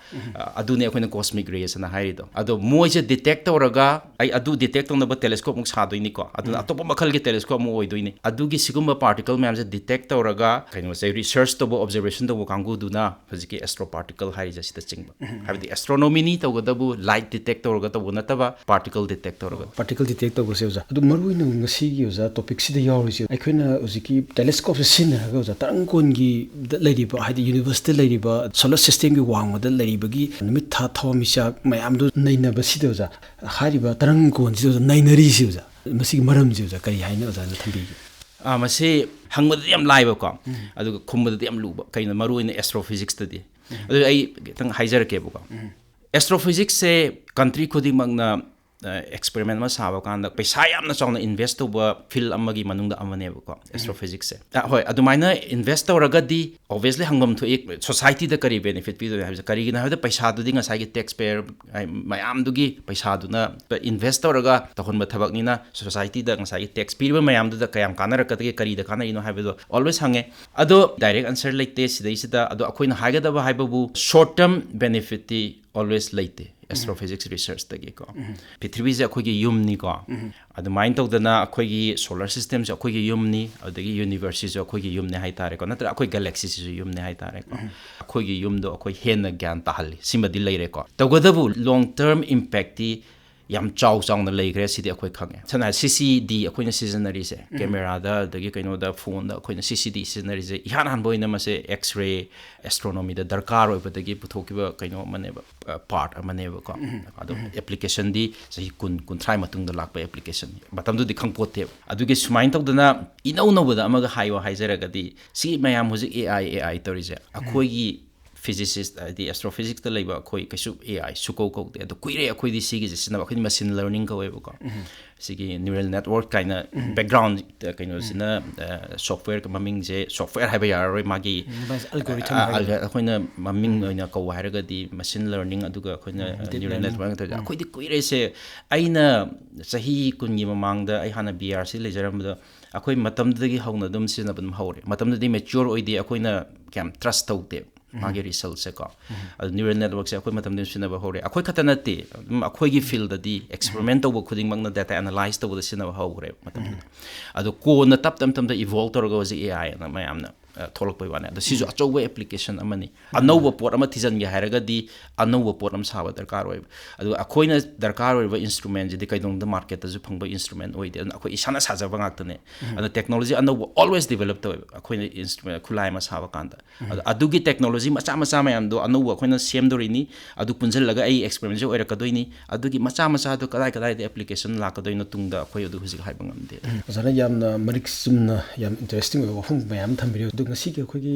ꯑꯗꯨꯅꯦ ꯑꯩꯈꯣꯏꯅ cosmic rays ꯑꯅ ꯍꯥꯏꯔꯤꯗꯣ꯫ ꯑꯗꯣ ꯃꯣꯏꯁꯦ detect ꯇꯧꯔꯒ, ꯑꯩ ꯑꯗꯨ detect ꯇꯧꯅꯕ telescope ꯑꯃꯨꯛ ꯁꯥꯗꯣꯏꯅꯤꯀꯣ, ꯑꯗꯨꯅ ꯑꯇꯣꯞꯄ ꯃꯈꯜꯒꯤ telescope ꯑꯃꯨꯛ ꯑꯣꯏꯗꯣꯏꯅꯤ꯫ ꯑꯗꯨꯒꯤ ꯁꯤꯒꯨꯝꯕ particle ꯃꯌꯥꯝꯁꯦ detect ꯇꯧꯔꯒ ꯀꯩꯅꯣꯁꯦ research ꯇꯧꯕ, observation ꯇꯧꯕ ꯀꯥꯡꯕꯨꯗꯨꯅ ꯍꯧꯖꯤꯛꯀꯤ astro particle ꯍꯥꯏꯔꯤꯁꯦ ꯁꯤꯗ ꯆꯤꯡꯕ꯫ ꯍꯥꯏꯕꯗꯤ astronomy ꯅꯤ ꯇꯧꯒꯗꯕꯨ light detect ꯇꯧꯔꯒ ꯇꯧꯕ ꯅꯠꯇꯕ, particle detect ꯇꯧꯔꯒ꯫ Particle detect ꯇꯧꯕꯁꯦ ꯑꯣꯖꯥ, ꯑꯗꯨ ꯃꯔꯨ ꯑꯣꯏꯅ ꯉꯁꯤꯒꯤ ꯑꯣꯖꯥ topic ꯁꯤꯗ ꯌꯥꯎꯔꯤꯁꯦ, ꯑꯩꯈꯣꯏꯅ ꯍꯧꯖꯤꯛꯀꯤ telescope ꯁꯦ ꯁꯤꯖꯤꯟꯅꯔꯒ ꯑꯣꯖꯥ, ꯇꯔꯪ ꯀꯣꯟꯒꯤꯗ ꯂꯩꯔꯤꯕ, ꯍꯥꯏꯗꯤ universe ꯇ ꯂꯩꯔꯤꯕ solar system ꯒꯤ ꯋꯥꯡꯃꯗ ꯂꯩꯔꯤꯕꯒꯤ ꯅꯨꯃꯤꯠ, ꯊꯥ, ꯊꯋꯥꯟꯃꯤꯆꯥꯛ ꯃꯌꯥꯝꯗꯣ ꯅꯩꯅꯕꯁꯤꯗ ꯑꯣꯖꯥ, ꯍꯥꯏꯔꯤꯕ ꯇꯔꯪ ꯀꯣꯟꯁꯤꯗ ꯑꯣꯖꯥ ꯅꯩꯅꯔꯤꯁꯤ ꯑꯣꯖꯥ, ꯃꯁꯤꯒꯤ ꯃꯔꯝꯁꯤ ꯑꯣꯖꯥ ꯀꯔꯤ ꯍꯥꯏꯅ ꯑꯣꯖꯥꯅ ꯊꯝꯕꯤꯒꯦ? ꯑꯥ, ꯃꯁꯤ ꯍꯪꯕꯗꯗꯤ ꯌꯥꯝ ꯂꯥꯏꯕꯀꯣ, ꯑꯗꯨꯒ ꯈꯨꯝꯕꯗꯗꯤ ꯌꯥꯝ ꯂꯨꯕ꯫ ꯀꯩꯅꯣ, ꯃꯔꯨ ꯑꯣꯏꯅ astrophysics ꯇꯗꯤ꯫ ꯑꯗꯨ ꯑꯩ ꯈꯤꯇꯪ ꯍꯥꯏꯖꯔꯛꯀꯦꯕꯀꯣ꯫ Astrophysics ꯁꯦ country ꯈꯨꯗꯤꯡꯃꯛꯅ, ꯑ, experiment ꯑꯃ ꯁꯥꯕ ꯀꯥꯟꯗ ꯄꯩꯁꯥ ꯌꯥꯝꯅ ꯆꯥꯎꯅ invest ꯇꯧꯕ field ꯑꯃꯒꯤ ꯃꯅꯨꯡꯗ ꯑꯃꯅꯦꯕꯀꯣ, astrophysics ꯁꯦ꯫ ꯑ, ꯍꯣꯏ, ꯑꯗꯨꯃꯥꯏꯅ invest ꯇꯧꯔꯒꯗꯤ obviously ꯍꯪꯐꯝ ꯊꯣꯛꯏ, society ꯗ ꯀꯔꯤ benefit ꯄꯤꯗꯣꯏꯅꯣ ꯍꯥꯏꯕꯁꯦ꯫ ꯀꯔꯤꯒꯤꯅꯣ ꯍꯥꯏꯕꯗ ꯄꯩꯁꯥꯗꯨꯗꯤ ꯉꯁꯥꯏꯒꯤ tax payer ꯍꯥꯏ-, ꯃꯌꯥꯝꯗꯨꯒꯤ ꯄꯩꯁꯥꯗꯨꯅ invest ꯇꯧꯔꯒ ꯇꯧꯍꯟꯕ ꯊꯕꯛꯅꯤꯅ, society ꯗ ꯉꯁꯥꯏꯒꯤ tax ꯄꯤꯔꯤꯕ ꯃꯌꯥꯝꯗꯨꯗ ꯀꯌꯥꯝ ꯀꯥꯟꯅꯔꯛꯀꯗꯒꯦ, ꯀꯔꯤꯗ ꯀꯥꯟꯅꯔꯤꯅꯣ ꯍꯥꯏꯕꯗꯣ always ꯍꯪꯉꯦ꯫ ꯑꯗꯣ direct answer ꯂꯩꯇꯦ ꯁꯤꯗꯩꯁꯤꯗ꯫ ꯑꯗꯣ ꯑꯩꯈꯣꯏꯅ ꯍꯥꯏꯒꯗꯕ ꯍꯥꯏꯕꯕꯨ short term benefit T always ꯂꯩꯇꯦ, astrophysics research ꯇꯒꯤꯀꯣ꯫ ꯄ꯭ꯔꯤꯊꯤꯕꯤꯁꯦ ꯑꯩꯈꯣꯏꯒꯤ ꯌꯨꯝꯅꯤꯀꯣ꯫ ꯑꯗꯨꯃꯥꯏꯅ ꯇꯧꯗꯅ ꯑꯩꯈꯣꯏꯒꯤ solar system ꯁꯦ ꯑꯩꯈꯣꯏꯒꯤ ꯌꯨꯝꯅꯤ, ꯑꯗꯒꯤ universe ꯁꯤꯁꯨ ꯑꯩꯈꯣꯏꯒꯤ ꯌꯨꯝꯅꯤ ꯍꯥꯏꯇꯥꯔꯦꯀꯣ, ꯅꯠꯇ꯭ꯔꯒ ꯑꯩꯈꯣꯏ galaxy ꯁꯤꯁꯨ ꯌꯨꯝꯅꯤ ꯍꯥꯏꯇꯥꯔꯦꯀꯣ꯫ ꯑꯩꯈꯣꯏꯒꯤ ꯌꯨꯝꯗꯣ ꯑꯩꯈꯣꯏ ꯍꯦꯟꯅ ꯒ꯭ꯌꯥꯟ ꯇꯥꯍꯜꯂꯤ, ꯁꯤꯃꯗꯤ ꯂꯩꯔꯦꯀꯣ꯫ ꯇꯧꯕꯇꯕꯨ long term impact ꯇꯤ ꯌꯥꯝ ꯆꯥꯎ ꯆꯥꯎꯅ ꯂꯩꯈ꯭ꯔꯦ, ꯁꯤꯗꯤ ꯑꯩꯈꯣꯏ ꯈꯪꯉꯦ꯫ ꯁꯝꯅ ꯍꯥꯏꯔꯕꯗ C C D ꯑꯩꯈꯣꯏꯅ ꯁꯤꯖꯤꯟꯅꯔꯤꯁꯦ, camera ꯗ, ꯑꯗꯒꯤ ꯀꯩꯅꯣꯗ, phone ꯗ ꯑꯩꯈꯣꯏꯅ C C D ꯁꯤꯖꯤꯟꯅꯔꯤꯁꯦ, ꯏꯍꯥꯟ ꯍꯥꯟꯕ ꯑꯣꯏꯅ ꯃꯁꯦ X-ray astronomy ꯗ ꯗꯔꯀꯥꯔ ꯑꯣꯏꯕꯗꯒꯤ ꯄꯨꯊꯣꯛꯈꯤꯕ ꯀꯩꯅꯣ ꯑꯃꯅꯦꯕ, ꯑ, part ꯑꯃꯅꯦꯕꯀꯣ꯫ ꯑꯗꯣ application ꯗꯤ ꯆꯍꯤ ꯀꯨꯟ, ꯀꯨꯟꯊ꯭ꯔꯥ ꯃꯇꯨꯡꯗ ꯂꯥꯛꯄ application ꯅꯤ꯫ ꯃꯇꯝꯗꯨꯗꯤ ꯈꯪꯄꯣꯠꯇꯦꯕ꯫ ꯑꯗꯨꯒꯤ ꯁꯨꯃꯥꯏꯅ ꯇꯧꯗꯅ ꯏꯅꯧ ꯅꯧꯕꯗ ꯑꯃꯒ ꯍꯥꯏꯌꯣ ꯍꯥꯏꯖꯔꯒꯗꯤ, ꯁꯤ ꯃꯌꯥꯝ ꯍꯧꯖꯤꯛ A I, A I ꯇꯧꯔꯤꯁꯦ, ꯑꯩꯈꯣꯏꯒꯤ physicist, ꯍꯥꯏꯗꯤ astrophysicsꯇ ꯂꯩꯕ ꯑꯩꯈꯣꯏ ꯀꯩꯁꯨ AI ꯁꯨꯀꯧ ꯀꯧꯗꯦ꯫ ꯑꯗꯣ ꯀꯨꯏꯔꯦ ꯑꯩꯈꯣꯏꯗꯤ ꯁꯤꯒꯤꯁꯦ ꯁꯤꯖꯤꯟꯅꯕ, ꯑꯩꯈꯣꯏꯗꯤ machine learning ꯀꯧꯋꯦꯕꯀꯣ꯫ ꯁꯤꯒꯤ neural network ꯀꯥꯏꯅ background ꯀꯩꯅꯣꯁꯤꯅ software ꯃꯃꯤꯡꯁꯦ, software ꯍꯥꯏꯕ ꯌꯥꯔꯔꯣꯏ, ꯃꯥꯒꯤ Device algorithm ꯑ, ꯍꯥꯏꯒꯗ꯭ꯔꯥ? ꯑꯩꯈꯣꯏꯅ ꯃꯃꯤꯡ ꯑꯣꯏꯅ ꯀꯧꯕ ꯍꯥꯏꯔꯒꯗꯤ machine learning, ꯑꯗꯨꯒ ꯑꯩꯈꯣꯏꯅ Deep neural learning. Network ꯇꯧꯔꯤꯁꯦ꯫ ꯑꯩꯈꯣꯏꯗꯤ ꯀꯨꯏꯔꯦꯁꯦ꯫ ꯑꯩꯅ ꯆꯍꯤ ꯀꯨꯟꯒꯤ ꯃꯃꯥꯡꯗ, ꯑꯩ ꯍꯥꯟꯅ BRC ꯂꯩꯖꯔꯝꯕꯗ, ꯑꯩꯈꯣꯏ ꯃꯇꯝꯗꯨꯗꯒꯤ ꯍꯧꯅ ꯑꯗꯨꯝ ꯁꯤꯖꯤꯟꯅꯕ ꯑꯗꯨꯝ ꯍꯧꯔꯦ꯫ ꯃꯇꯝꯗꯨꯗꯤ mature ꯑꯣꯏꯗꯦ, ꯑꯩꯈꯣꯏꯅ ꯀꯌꯥꯝ trust ꯇꯧꯗꯦ ꯃꯥꯒꯤ resultꯁꯦꯀꯣ꯫ ꯑꯗꯨ neural networkꯁꯦ ꯑꯩꯈꯣꯏ ꯃꯇꯝꯗ ꯁꯤꯖꯤꯟꯅꯕ ꯍꯧꯔꯦ꯫ ꯑꯩꯈꯣꯏ ꯈꯛꯇ ꯅꯠꯇꯦ, ꯑꯗꯨꯝ ꯑꯩꯈꯣꯏꯒꯤ fieldꯗꯗꯤ experiment ꯇꯧꯕ ꯈꯨꯗꯤꯡꯃꯛꯅ data analyze ꯇꯧꯕꯗ ꯁꯤꯖꯤꯟꯅꯕ ꯍꯧꯈ꯭ꯔꯦ ꯃꯇꯝꯗꯨꯗ꯫ ꯑꯗꯣ ꯀꯣꯟꯅ ꯇꯞ ꯇꯞ ꯇꯞꯅ evolve ꯇꯧꯔꯒ ꯍꯧꯖꯤꯛ AI ꯑꯅ ꯃꯌꯥꯝꯅ ꯑ, ꯊꯣꯛꯂꯛꯄꯩ ꯋꯥꯅꯤ꯫ ꯑꯗꯣ ꯁꯤꯁꯨ ꯑꯆꯧꯕ application ꯑꯃꯅꯤ꯫ ꯑꯅꯧꯕ ꯄꯣꯠ ꯑꯃ ꯊꯤꯖꯤꯟꯒꯦ ꯍꯥꯏꯔꯒꯗꯤ ꯑꯅꯧꯕ ꯄꯣꯠ ꯑꯃ ꯁꯥꯕ ꯗꯔꯀꯥꯔ ꯑꯣꯏꯕ꯫ ꯑꯗꯨꯒ ꯑꯩꯈꯣꯏꯅ ꯗꯔꯀꯥꯔ ꯑꯣꯏꯔꯤꯕ instrumentꯁꯤꯗꯤ ꯀꯩꯗꯧꯅꯨꯡꯗ marketꯇꯁꯨ ꯐꯪꯕ instrument ꯑꯣꯏꯗꯦ꯫ ꯑꯗꯨꯅ ꯑꯩꯈꯣꯏ ꯏꯁꯥꯅ ꯁꯥꯖꯕ ꯉꯥꯛꯇꯅꯦ꯫ ꯑꯗꯨꯅ technology ꯑꯅꯧꯕ always develop ꯇꯧꯋꯦꯕ ꯑꯩꯈꯣꯏꯅ instrument, ꯈꯨꯠꯂꯥꯏ ꯑꯃ ꯁꯥꯕ ꯀꯥꯟꯗ꯫ ꯑꯗꯣ ꯑꯗꯨꯒꯤ technology ꯃꯆꯥ ꯃꯆꯥ ꯃꯌꯥꯝꯗꯣ ꯑꯅꯧꯕ ꯑꯩꯈꯣꯏꯅ ꯁꯦꯝꯗꯣꯔꯤꯅꯤ꯫ ꯑꯗꯨ ꯄꯨꯟꯁꯤꯜꯂꯒ ꯑꯩ experimentꯁꯦ ꯑꯣꯏꯔꯛꯀꯗꯣꯏꯅꯤ꯫ ꯑꯗꯨꯒꯤ ꯃꯆꯥ ꯃꯆꯥꯗꯣ ꯀꯗꯥꯏ ꯀꯗꯥꯏꯗ application ꯂꯥꯛꯀꯗꯣꯏꯅꯣ ꯇꯨꯡꯗ, ꯑꯩꯈꯣꯏ ꯑꯗꯨ ꯍꯧꯖꯤꯛ ꯍꯥꯏꯕ ꯉꯝꯗꯦ꯫ ꯑꯣꯖꯥꯅ ꯌꯥꯝꯅ ꯃꯔꯤꯛ ꯆꯨꯝꯅ, ꯌꯥꯝ interesting ꯑꯣꯏꯕ ꯋꯥꯐꯝ ꯃꯌꯥꯝ ꯊꯝꯕꯤꯔꯦ꯫ ꯑꯗꯣ ꯉꯁꯤꯒꯤ ꯑꯩꯈꯣꯏꯒꯤ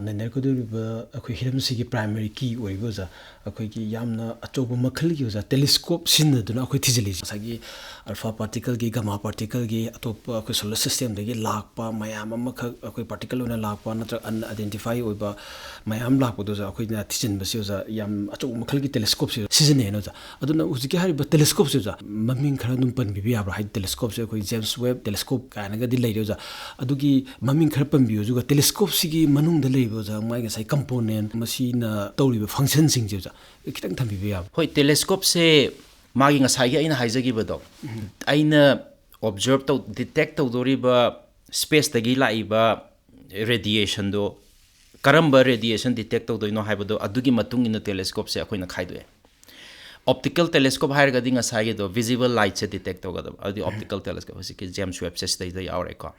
ꯅꯩꯅꯔꯛꯀꯗꯧꯔꯤꯕ ꯑꯩꯈꯣꯏ ꯍꯤꯔꯝꯁꯤꯒꯤ primary key ꯑꯣꯏꯔꯤꯕ, ꯑꯣꯖꯥ, ꯑꯩꯈꯣꯏꯒꯤ ꯌꯥꯝꯅ ꯑꯆꯧꯕ ꯃꯈꯜꯒꯤ, ꯑꯣꯖꯥ, telescope ꯁꯤꯖꯤꯟꯅꯗꯨꯅ ꯑꯩꯈꯣꯏ ꯊꯤꯖꯤꯜꯂꯤꯁꯦ꯫ ꯉꯁꯥꯏꯒꯤ alpha particleꯒꯤ, gamma particleꯒꯤ, ꯑꯇꯣꯞꯄ ꯑꯩꯈꯣꯏ solar systemꯗꯒꯤ ꯂꯥꯛꯄ ꯃꯌꯥꯝ ꯑꯃꯈꯛ, ꯑꯩꯈꯣꯏ particle ꯑꯣꯏꯅ ꯂꯥꯛꯄ ꯅꯠꯇ꯭ꯔꯒ unidentified ꯑꯣꯏꯕ ꯃꯌꯥꯝ ꯂꯥꯛꯄꯗꯣ, ꯑꯣꯖꯥ, ꯑꯩꯈꯣꯏꯅ ꯊꯤꯖꯤꯟꯕꯁꯦ, ꯑꯣꯖꯥ, ꯌꯥꯝ ꯑꯆꯧꯕ ꯃꯈꯜꯒꯤ telescopeꯁꯦ ꯁꯤꯖꯤꯟꯅꯩꯅ, ꯑꯣꯖꯥ꯫ ꯑꯗꯨꯅ ꯍꯧꯖꯤꯛꯀꯤ ꯍꯥꯏꯔꯤꯕ telescopeꯁꯦ, ꯑꯣꯖꯥ, ꯃꯃꯤꯡ ꯈꯔ ꯑꯗꯨꯝ ꯄꯟꯕꯤꯕ ꯌꯥꯕ꯭ꯔꯥ? ꯍꯥꯏꯗꯤ telescopeꯁꯦ ꯑꯩꯈꯣꯏ James Webb telescope ꯀꯥꯏꯅꯒꯗꯤ ꯂꯩꯔꯦ, ꯑꯣꯖꯥ꯫ ꯑꯗꯨꯒꯤ ꯃꯃꯤꯡ ꯈꯔ ꯄꯟꯕꯤꯌꯨ, ꯑꯗꯨꯒ telescopeꯁꯤꯒꯤ ꯃꯅꯨꯡꯗ ꯂꯩꯕ, ꯑꯣꯖꯥ, ꯃꯥꯒꯤ ꯉꯁꯥꯏ component, ꯃꯁꯤꯅ ꯇꯧꯔꯤꯕ functionꯁꯤꯡꯁꯦ, ꯑꯣꯖꯥ, ꯈꯤꯇꯪ ꯊꯝꯕꯤꯕ ꯌꯥꯕ꯭ꯔꯥ? ꯍꯣꯏ, telescopeꯁꯦ ꯃꯥꯒꯤ ꯉꯁꯥꯏꯒꯤ ꯑꯩꯅ ꯍꯥꯏꯖꯈꯤꯕꯗꯣ, ꯑꯩꯅ observe ꯇꯧ, detect ꯇꯧꯗꯣꯔꯤꯕ spaceꯇꯒꯤ ꯂꯥꯛꯏꯕ radiationꯗꯣ ꯀꯔꯝꯕ radiation detect ꯇꯧꯗꯣꯏꯅꯣ ꯍꯥꯏꯕꯗꯣ, ꯑꯗꯨꯒꯤ ꯃꯇꯨꯡ ꯏꯟꯅ telescopeꯁꯦ ꯑꯩꯈꯣꯏꯅ ꯈꯥꯏꯗꯣꯛꯑꯦ꯫ ꯑꯣꯞꯇꯤꯀꯦꯜ ꯇꯦꯂꯦꯁꯀꯣꯞ ꯍꯥꯏꯔꯒꯗꯤ ꯉꯁꯥꯏꯒꯤꯗꯣ ꯚꯤꯖꯤꯕꯜ ꯂꯥꯏꯠꯁꯦ ꯗꯤꯇꯦꯛ ꯇꯧꯒꯗꯕ, ꯑꯗꯨꯗꯤ ꯑꯣꯞꯇꯤꯀꯦꯜ ꯇꯦꯂꯦꯁꯀꯣꯞ ꯍꯧꯖꯤꯛꯀꯤ ꯖꯦꯝꯁ ꯋꯦꯕꯁꯦ ꯁꯤꯗꯩꯗ ꯌꯥꯎꯔꯦꯀꯣ꯫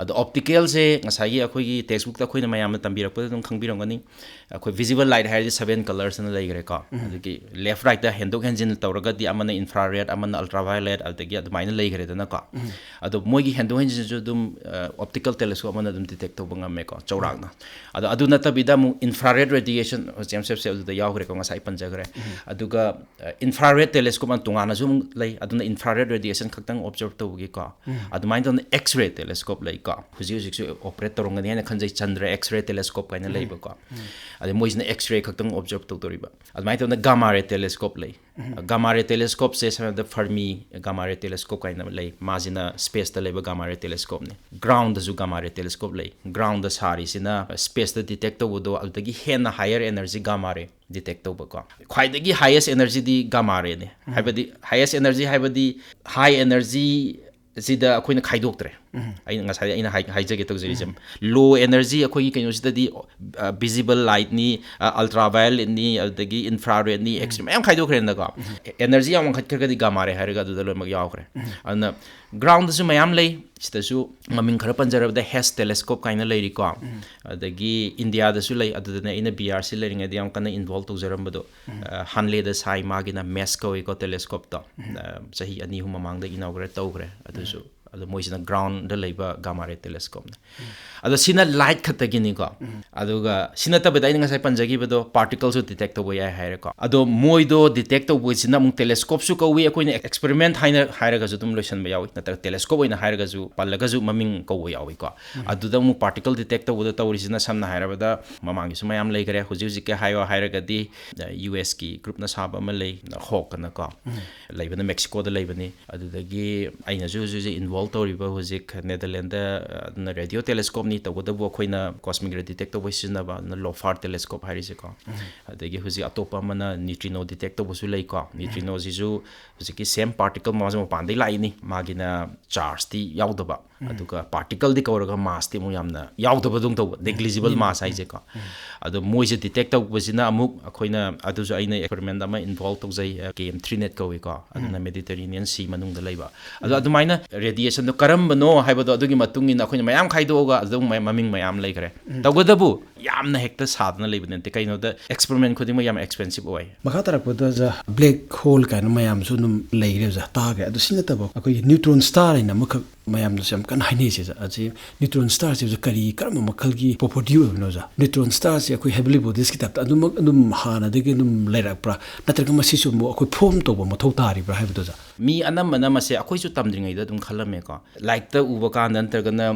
ꯑꯗꯣ ꯑꯣꯞꯇꯤꯀꯦꯜꯁꯦ ꯉꯁꯥꯏꯒꯤ ꯑꯩꯈꯣꯏꯒꯤ ꯇꯦꯛꯁꯕꯨꯛꯇ ꯑꯩꯈꯣꯏꯅ ꯃꯌꯥꯝꯅ ꯇꯝꯕꯤꯔꯛꯄꯗ ꯑꯗꯨꯝ ꯈꯪꯕꯤꯔꯝꯒꯅꯤ꯫ ꯑꯩꯈꯣꯏ ꯚꯤꯖꯤꯕꯜ ꯂꯥꯏꯠ ꯍꯥꯏꯔꯗꯤ ꯁꯕꯦꯟ ꯀꯂꯔꯁꯅ ꯂꯩꯈ꯭ꯔꯦꯀꯣ꯫ ꯑꯗꯒꯤ ꯂꯦꯐ ꯔꯥꯏꯠꯇ ꯍꯦꯟꯗꯣꯛ ꯍꯦꯟꯖꯤꯟ ꯇꯧꯔꯒꯗꯤ ꯑꯃꯅ ꯏꯟꯐ꯭ꯔꯥꯔꯦꯗ, ꯑꯃꯅ ꯑꯜꯇ꯭ꯔꯥ ꯚꯥꯏꯑꯣꯂꯦꯠ, ꯑꯗꯒꯤ ꯑꯗꯨꯃꯥꯏꯅ ꯂꯩꯈ꯭ꯔꯦꯗꯅꯀꯣ꯫ ꯑꯗꯣ ꯃꯣꯏꯒꯤ ꯍꯦꯟꯗꯣꯛ ꯍꯦꯟꯖꯤꯟꯁꯨ ꯑꯗꯨꯝ ꯑꯣꯞꯇꯤꯀꯦꯜ ꯇꯦꯂꯦꯁꯀꯣꯞ ꯑꯃꯅ ꯑꯗꯨꯝ ꯗꯤꯇꯦꯛ ꯇꯧꯕ ꯉꯝꯃꯦꯀꯣ, ꯆꯥꯎꯔꯥꯛꯅ꯫ ꯑꯗꯣ ꯑꯗꯨ ꯅꯠꯇꯕꯤꯗ ꯑꯃꯨꯛ ꯏꯟꯐ꯭ꯔꯥꯔꯦꯗ ꯔꯦꯗꯤꯌꯦꯁꯟ, ꯖꯦꯝꯁ ꯋꯦꯕꯁꯦ ꯑꯗꯨꯗ ꯌꯥꯎꯈ꯭ꯔꯦꯀꯣ, ꯉꯁꯥꯏ ꯄꯟꯖꯈ꯭ꯔꯦ꯫ ꯑꯗꯨꯒ ꯏꯟꯐ꯭ꯔꯥꯔꯦꯗ ꯇꯦꯂꯦꯁꯀꯣꯞ ꯑꯅ ꯇꯣꯉꯥꯟꯅꯁꯨ ꯑꯃꯨꯛ ꯂꯩ, ꯑꯗꯨꯅ ꯏꯟꯐ꯭ꯔꯥꯔꯦꯗ ꯔꯦꯗꯤꯌꯦꯁꯟ ꯈꯛꯇꯪ ꯑꯣꯕꯖꯔꯕ ꯇꯧꯕꯒꯤꯀꯣ꯫ ꯑꯗꯨꯃꯥꯏꯅ ꯇꯧꯗꯅ ꯑꯦꯛꯁ ꯔꯦ ꯇꯦꯂꯦꯁꯀꯣꯞ ꯂꯩꯀꯣ, ꯍꯧꯖꯤꯛ ꯍꯧꯖꯤꯛꯁꯨ ꯑꯣꯄꯔꯦꯠ ꯇꯧꯔꯝꯒꯅꯤ ꯍꯥꯏꯅ ꯈꯟꯖꯩ, ꯆꯟꯗ꯭ꯔ ꯑꯦꯛꯁ ꯔꯦ ꯇꯦꯂꯦꯁꯀꯣꯞ ꯀꯥꯏꯅ ꯂꯩꯕꯀꯣ꯫ ꯑꯗꯩ ꯃꯣꯏꯁꯤꯅ ꯑꯦꯛꯁ ꯔꯦ ꯈꯛꯇꯪ ꯑꯣꯕꯖꯔꯕ ꯇꯧꯗꯣꯔꯤꯕ꯫ ꯑꯗꯨꯃꯥꯏꯅ ꯇꯧꯗꯅ ꯒꯥꯃꯥ ꯔꯦ ꯇꯦꯂꯦꯁꯀꯣꯞ ꯂꯩ꯫ ꯒꯥꯃꯥ ꯔꯦ ꯇꯦꯂꯦꯁꯀꯣꯞꯁꯦ ꯁꯝꯅ ꯍꯥꯏꯔꯕꯗ ꯐꯔꯃꯤ ꯒꯥꯃꯥ ꯔꯦ ꯇꯦꯂꯦꯁꯀꯣꯞ ꯀꯥꯏꯅ ꯂꯩ, ꯃꯥꯁꯤꯅ ꯁ꯭ꯄꯦꯁꯇ ꯂꯩꯕ ꯒꯥꯃꯥ ꯔꯦ ꯇꯦꯂꯦꯁꯀꯣꯞꯅꯤ꯫ ꯒ꯭ꯔꯥꯎꯟꯗꯁꯨ ꯒꯥꯃꯥ ꯔꯦ ꯇꯦꯂꯦꯁꯀꯣꯞ ꯂꯩ꯫ ꯒ꯭ꯔꯥꯎꯟꯗ ꯁꯥꯔꯤꯁꯤꯅ ꯁ꯭ꯄꯦꯁꯇ ꯗꯤꯇꯦꯛ ꯇꯧꯕꯗꯣ, ꯑꯗꯨꯗꯒꯤ ꯍꯦꯟꯅ ꯍꯥꯌꯔ ꯑꯦꯅꯔꯖꯤ ꯒꯥꯃꯥ ꯔꯦ ꯗꯤꯇꯦꯛ ꯇꯧꯕꯀꯣ꯫ ꯈ꯭ꯋꯥꯏꯗꯒꯤ ꯍꯥꯏꯌꯦꯁ ꯑꯦꯅꯔꯖꯤꯗꯤ ꯒꯥꯃꯥ ꯔꯦꯅꯦ꯫ ꯍꯥꯏꯕꯗꯤ ꯍꯥꯏꯌꯦꯁ ꯑꯦꯅꯔꯖꯤ ꯍꯥꯏꯕꯗꯤ ꯍꯥꯏ ꯑꯦꯅꯔꯖꯤ ꯁꯤꯗ ꯑꯩꯈꯣꯏꯅ ꯈꯥꯏꯗꯣꯛꯇ꯭ꯔꯦ꯫ ꯑꯩꯅ ꯉꯁꯥꯏ ꯑꯩꯅ ꯍꯥꯏ-, ꯍꯥꯏꯖꯒꯦ ꯇꯧꯖꯔꯤꯁꯦ꯫ ꯂꯣ ꯑꯦꯅꯔꯖꯤ ꯑꯩꯈꯣꯏꯒꯤ ꯀꯩꯅꯣꯁꯤꯗꯗꯤ ꯚꯤꯖꯤꯕꯜ ꯂꯥꯏꯠꯅꯤ, ꯑꯜꯇ꯭ꯔꯥ ꯚꯥꯏꯑꯣꯂꯦꯠꯅꯤ, ꯑꯗꯨꯗꯒꯤ ꯏꯟꯐ꯭ꯔꯥꯔꯦꯗꯅꯤ, ꯑꯦꯛꯁ ꯔꯦ ꯃꯌꯥꯝ ꯈꯥꯏꯗꯣꯛꯈ꯭ꯔꯦꯅꯀꯣ꯫ ꯑꯦꯅꯔꯖꯤ ꯌꯥꯝ ꯋꯥꯡꯈꯠꯈ꯭ꯔꯒꯗꯤ ꯒꯥꯃꯥ ꯔꯦ ꯍꯥꯏꯔꯒ ꯑꯗꯨꯗ ꯂꯣꯏꯅꯃꯛ ꯌꯥꯎꯈ꯭ꯔꯦ꯫ ꯑꯗꯨꯅ ꯒ꯭ꯔꯥꯎꯟꯗꯁꯨ ꯃꯌꯥꯝ ꯂꯩ꯫ ꯁꯤꯗꯁꯨ ꯃꯃꯤꯡ ꯈꯔ ꯄꯟꯖꯔꯕꯗ ꯍꯦꯁ ꯇꯦꯂꯦꯁꯀꯣꯞ ꯀꯥꯏꯅ ꯂꯩꯔꯤꯀꯣ꯫ ꯑꯗꯒꯤ ꯏꯟꯗꯤꯌꯥꯗꯁꯨ ꯂꯩ꯫ ꯑꯗꯨꯗꯅ ꯑꯩꯅ ꯕꯤ ꯑꯥꯔ ꯁꯤ ꯂꯩꯔꯤꯉꯩꯗ ꯌꯥꯝ ꯀꯟꯅ ꯏꯟꯚꯣꯜꯕ ꯇꯧꯖꯔꯝꯕꯗꯣ꯫ ꯑ, ꯍꯥꯟꯂꯦꯗ ꯁꯥꯏ, ꯃꯥꯒꯤꯅ ꯃꯦꯁ ꯀꯧꯏꯀꯣ ꯇꯦꯂꯦꯁꯀꯣꯞꯇꯣ꯫ ꯑ, ꯆꯍꯤ ꯑꯅꯤ ꯑꯍꯨꯝ ꯃꯃꯥꯡꯗ ꯏꯅꯥꯎꯒꯨꯔꯦꯠ ꯇꯧꯈ꯭ꯔꯦ꯫ ꯑꯗꯨꯁꯨ ꯑꯗꯣ ꯃꯣꯏꯁꯤꯅ ꯒ꯭ꯔꯥꯎꯟꯗ ꯂꯩꯕ ꯒꯥꯃꯥ ꯔꯦ ꯇꯦꯂꯦꯁꯀꯣꯞꯅꯦ꯫ ꯑꯗꯣ ꯁꯤꯅ ꯂꯥꯏꯠ ꯈꯛꯇꯒꯤꯅꯤꯀꯣ꯫ ꯑꯗꯨꯒ ꯁꯤ ꯅꯠꯇꯕꯗ ꯑꯩꯅ ꯉꯁꯥꯏ ꯄꯟꯖꯈꯤꯕꯗꯣ ꯄꯥꯔꯇꯤꯀꯜꯁꯨ ꯗꯤꯇꯦꯛ ꯇꯧꯕ ꯌꯥꯏ ꯍꯥꯏꯔꯦꯀꯣ꯫ ꯑꯗꯣ ꯃꯣꯏꯗꯣ ꯗꯤꯇꯦꯛ ꯇꯧꯕꯁꯤꯅ ꯑꯃꯨꯛ ꯇꯦꯂꯦꯁꯀꯣꯞꯁꯨ ꯀꯧꯏ, ꯑꯩꯈꯣꯏꯅ ꯑꯦꯛꯁꯄꯦꯔꯤꯃꯦꯟꯠ ꯍꯥꯏꯅ ꯍꯥꯏꯔꯒꯁꯨ ꯑꯗꯨꯝ ꯂꯣꯏꯁꯤꯟꯕ ꯌꯥꯎꯏ, ꯅꯠꯇ꯭ꯔꯒ ꯇꯦꯂꯦꯁꯀꯣꯞ ꯑꯣꯏꯅ ꯍꯥꯏꯔꯒꯁꯨ ꯄꯜꯂꯒꯁꯨ ꯃꯃꯤꯡ ꯀꯧꯕ ꯌꯥꯎꯏꯀꯣ꯫ ꯑꯗꯨꯗ ꯑꯃꯨꯛ ꯄꯥꯔꯇꯤꯀꯜ ꯗꯤꯇꯦꯛ ꯇꯧꯕꯗ ꯇꯧꯔꯤꯁꯤꯅ ꯁꯝꯅ ꯍꯥꯏꯔꯕꯗ ꯃꯃꯥꯡꯒꯤꯁꯨ ꯃꯌꯥꯝ ꯂꯩꯈ꯭ꯔꯦ꯫ ꯍꯧꯖꯤꯛ ꯍꯧꯖꯤꯛꯀꯤ ꯍꯥꯏꯌꯣ ꯍꯥꯏꯔꯒꯗꯤ ꯌꯨ ꯑꯦꯁꯀꯤ ꯒ꯭ꯔꯨꯞꯅ ꯁꯥꯕ ꯑꯃ ꯂꯩ, ꯍꯣꯛ ꯑꯅꯀꯣ꯫ ꯂꯩꯕꯅ ꯃꯦꯛꯁꯤꯀꯣꯗ ꯂꯩꯕꯅꯤ꯫ ꯑꯗꯨꯗꯒꯤ ꯑꯩꯅꯁꯨ ꯍꯧꯖꯤꯛ ꯍꯧꯖꯤꯛ ꯏꯟꯚꯣꯜꯕ ꯇꯧꯔꯤꯕ ꯍꯧꯖꯤꯛ ꯅꯦꯗꯔꯂꯦꯟꯗ, ꯑ, ꯑꯗꯨꯅ ꯔꯦꯗꯤꯑꯣ ꯇꯦꯂꯦꯁꯀꯣꯞꯅꯤ, ꯇꯧꯕꯇꯕꯨ ꯑꯩꯈꯣꯏꯅ ꯀꯣꯁꯃꯤꯛ ꯔꯦ ꯗꯤꯇꯦꯛ ꯇꯧꯕ ꯁꯤꯖꯤꯟꯅꯕ, ꯑꯗꯨꯅ ꯂꯣꯐꯥꯔ ꯇꯦꯂꯦꯁꯀꯣꯞ ꯍꯥꯏꯔꯤꯁꯦꯀꯣ꯫ ꯑꯗꯒꯤ ꯍꯧꯖꯤꯛ ꯑꯇꯣꯞꯄ ꯑꯃꯅ ꯅ꯭ꯌꯨꯇ꯭ꯔꯤꯅꯣ ꯗꯤꯇꯦꯛ ꯇꯧꯕꯁꯨ ꯂꯩꯀꯣ꯫ ꯅ꯭ꯌꯨꯇ꯭ꯔꯤꯅꯣꯁꯤꯁꯨ ꯍꯧꯖꯤꯛꯀꯤ ꯁꯦꯝ ꯄꯥꯔꯇꯤꯀꯜ ꯃꯥꯁꯨ ꯃꯄꯥꯟꯗꯩ ꯂꯥꯛꯏꯅꯤ, ꯃꯥꯒꯤꯅ ꯆꯥꯔꯖꯇꯤ ꯌꯥꯎꯗꯕ꯫ ꯑꯗꯨꯒ ꯄꯥꯔꯇꯤꯀꯜꯗꯤ ꯀꯧꯔꯒ ꯃꯥꯁꯇꯤ ꯑꯃꯨꯛ ꯌꯥꯝꯅ ꯌꯥꯎꯗꯕꯗꯧꯅ ꯇꯧꯕ, ꯅꯦꯒ꯭ꯂꯤꯖꯤꯕꯜ ꯃꯥꯁ ꯍꯥꯏꯁꯦꯀꯣ꯫ ꯑꯗꯣ ꯃꯣꯏꯁꯦ ꯗꯤꯇꯦꯛ ꯇꯧꯕꯁꯤꯅ ꯑꯃꯨꯛ ꯑꯩꯈꯣꯏꯅ, ꯑꯗꯨꯁꯨ ꯑꯩꯅ ꯑꯦꯛꯁꯄꯦꯔꯤꯃꯦꯟ ꯑꯃ ꯏꯟꯚꯣꯜꯕ ꯇꯧꯖꯩ, ꯀꯦ ꯑꯦꯝ ꯊ꯭ꯔꯤ ꯅꯦꯠ ꯀꯧꯏꯀꯣ, ꯑꯗꯨꯅ ꯃꯦꯗꯤꯇꯔꯦꯅꯤꯌꯟ ꯁꯤ ꯃꯅꯨꯡꯗ ꯂꯩꯕ꯫ ꯑꯗꯣ ꯑꯗꯨꯃꯥꯏꯅ ꯔꯦꯗꯤꯌꯦꯁꯟꯗꯣ ꯀꯔꯝꯕꯅꯣ ꯍꯥꯏꯕꯗꯣ ꯑꯗꯨꯒꯤ ꯃꯇꯨꯡ ꯏꯟꯅ ꯑꯩꯈꯣꯏꯅ ꯃꯌꯥꯝ ꯈꯥꯏꯗꯣꯛꯑꯒ ꯑꯗꯨꯝ ꯃ-, ꯃꯃꯤꯡ ꯃꯌꯥꯝ ꯂꯩꯈ꯭ꯔꯦ꯫ ꯇꯧꯕꯇꯕꯨ ꯌꯥꯝꯅ ꯍꯦꯛꯇ ꯁꯥꯗꯅ ꯂꯩꯕ ꯅꯠꯇꯦ, ꯀꯩꯅꯣꯗ ꯑꯦꯛꯁꯄꯦꯔꯤꯃꯦꯟ ꯈꯨꯗꯤꯡꯃꯛ ꯌꯥꯝ ꯑꯦꯛꯁꯄꯦꯟꯁꯤꯞ ꯑꯣꯏ꯫ ꯃꯈꯥ ꯇꯥꯔꯛꯄꯗ ꯑꯣꯖꯥ, ꯕ꯭ꯂꯦꯛ ꯍꯣꯜ ꯀꯥꯏꯅ ꯃꯌꯥꯝꯁꯨ ꯑꯗꯨꯝ ꯂꯩꯔꯦ ꯑꯣꯖꯥ, ꯇꯥꯈ꯭ꯔꯦ꯫ ꯑꯗꯣ ꯁꯤ ꯅꯠꯇꯕ ꯑꯩꯈꯣꯏꯒꯤ ꯅ꯭ꯌꯨꯇ꯭ꯔꯣꯟ ꯁ꯭ꯇꯥꯔ ꯍꯥꯏꯅ ꯑꯃꯈꯛ ꯃꯌꯥꯝꯅꯁꯨ ꯌꯥꯝ ꯀꯟꯅ ꯍꯥꯏꯅꯩꯁꯦ ꯑꯣꯖꯥ꯫ ꯑꯁꯤ ꯅ꯭ꯌꯨꯇ꯭ꯔꯣꯟ ꯁ꯭ꯇꯥꯔꯁꯦ ꯑꯣꯖꯥ ꯀꯔꯤ, ꯀꯔꯝꯕ ꯃꯈꯜꯒꯤ ꯄ꯭ꯔꯣꯄꯔꯇꯤ ꯑꯣꯏꯕꯅꯣ ꯑꯣꯖꯥ? ꯅ꯭ꯌꯨꯇ꯭ꯔꯣꯟ ꯁ꯭ꯇꯥꯔꯁꯦ ꯑꯩꯈꯣꯏ ꯍꯦꯕꯂꯤ ꯕꯣꯗꯤꯁꯀꯤ ꯇꯥꯏꯞꯇ ꯑꯗꯨꯃꯛ ꯑꯗꯨꯝ ꯍꯥꯟꯅꯗꯒꯤ ꯑꯗꯨꯝ ꯂꯩꯔꯛꯄ꯭ꯔꯥ, ꯅꯠꯇ꯭ꯔꯒ ꯃꯁꯤꯁꯨ ꯑꯃꯨꯛ ꯑꯩꯈꯣꯏ ꯐꯣꯔꯝ ꯇꯧꯕ ꯃꯊꯧ ꯇꯥꯔꯤꯕ꯭ꯔꯥ ꯍꯥꯏꯕꯗꯣ ꯑꯣꯖꯥ? ꯃꯤ ꯑꯅꯝꯕꯅ ꯃꯁꯦ ꯑꯩꯈꯣꯏꯁꯨ ꯇꯝꯗ꯭ꯔꯤꯉꯩꯗ ꯑꯗꯨꯝ ꯈꯜꯂꯝꯃꯦꯀꯣ, ꯂꯥꯏꯔꯤꯛꯇ ꯎꯕ ꯀꯥꯟꯗ ꯅꯠꯇ꯭ꯔꯒꯅ,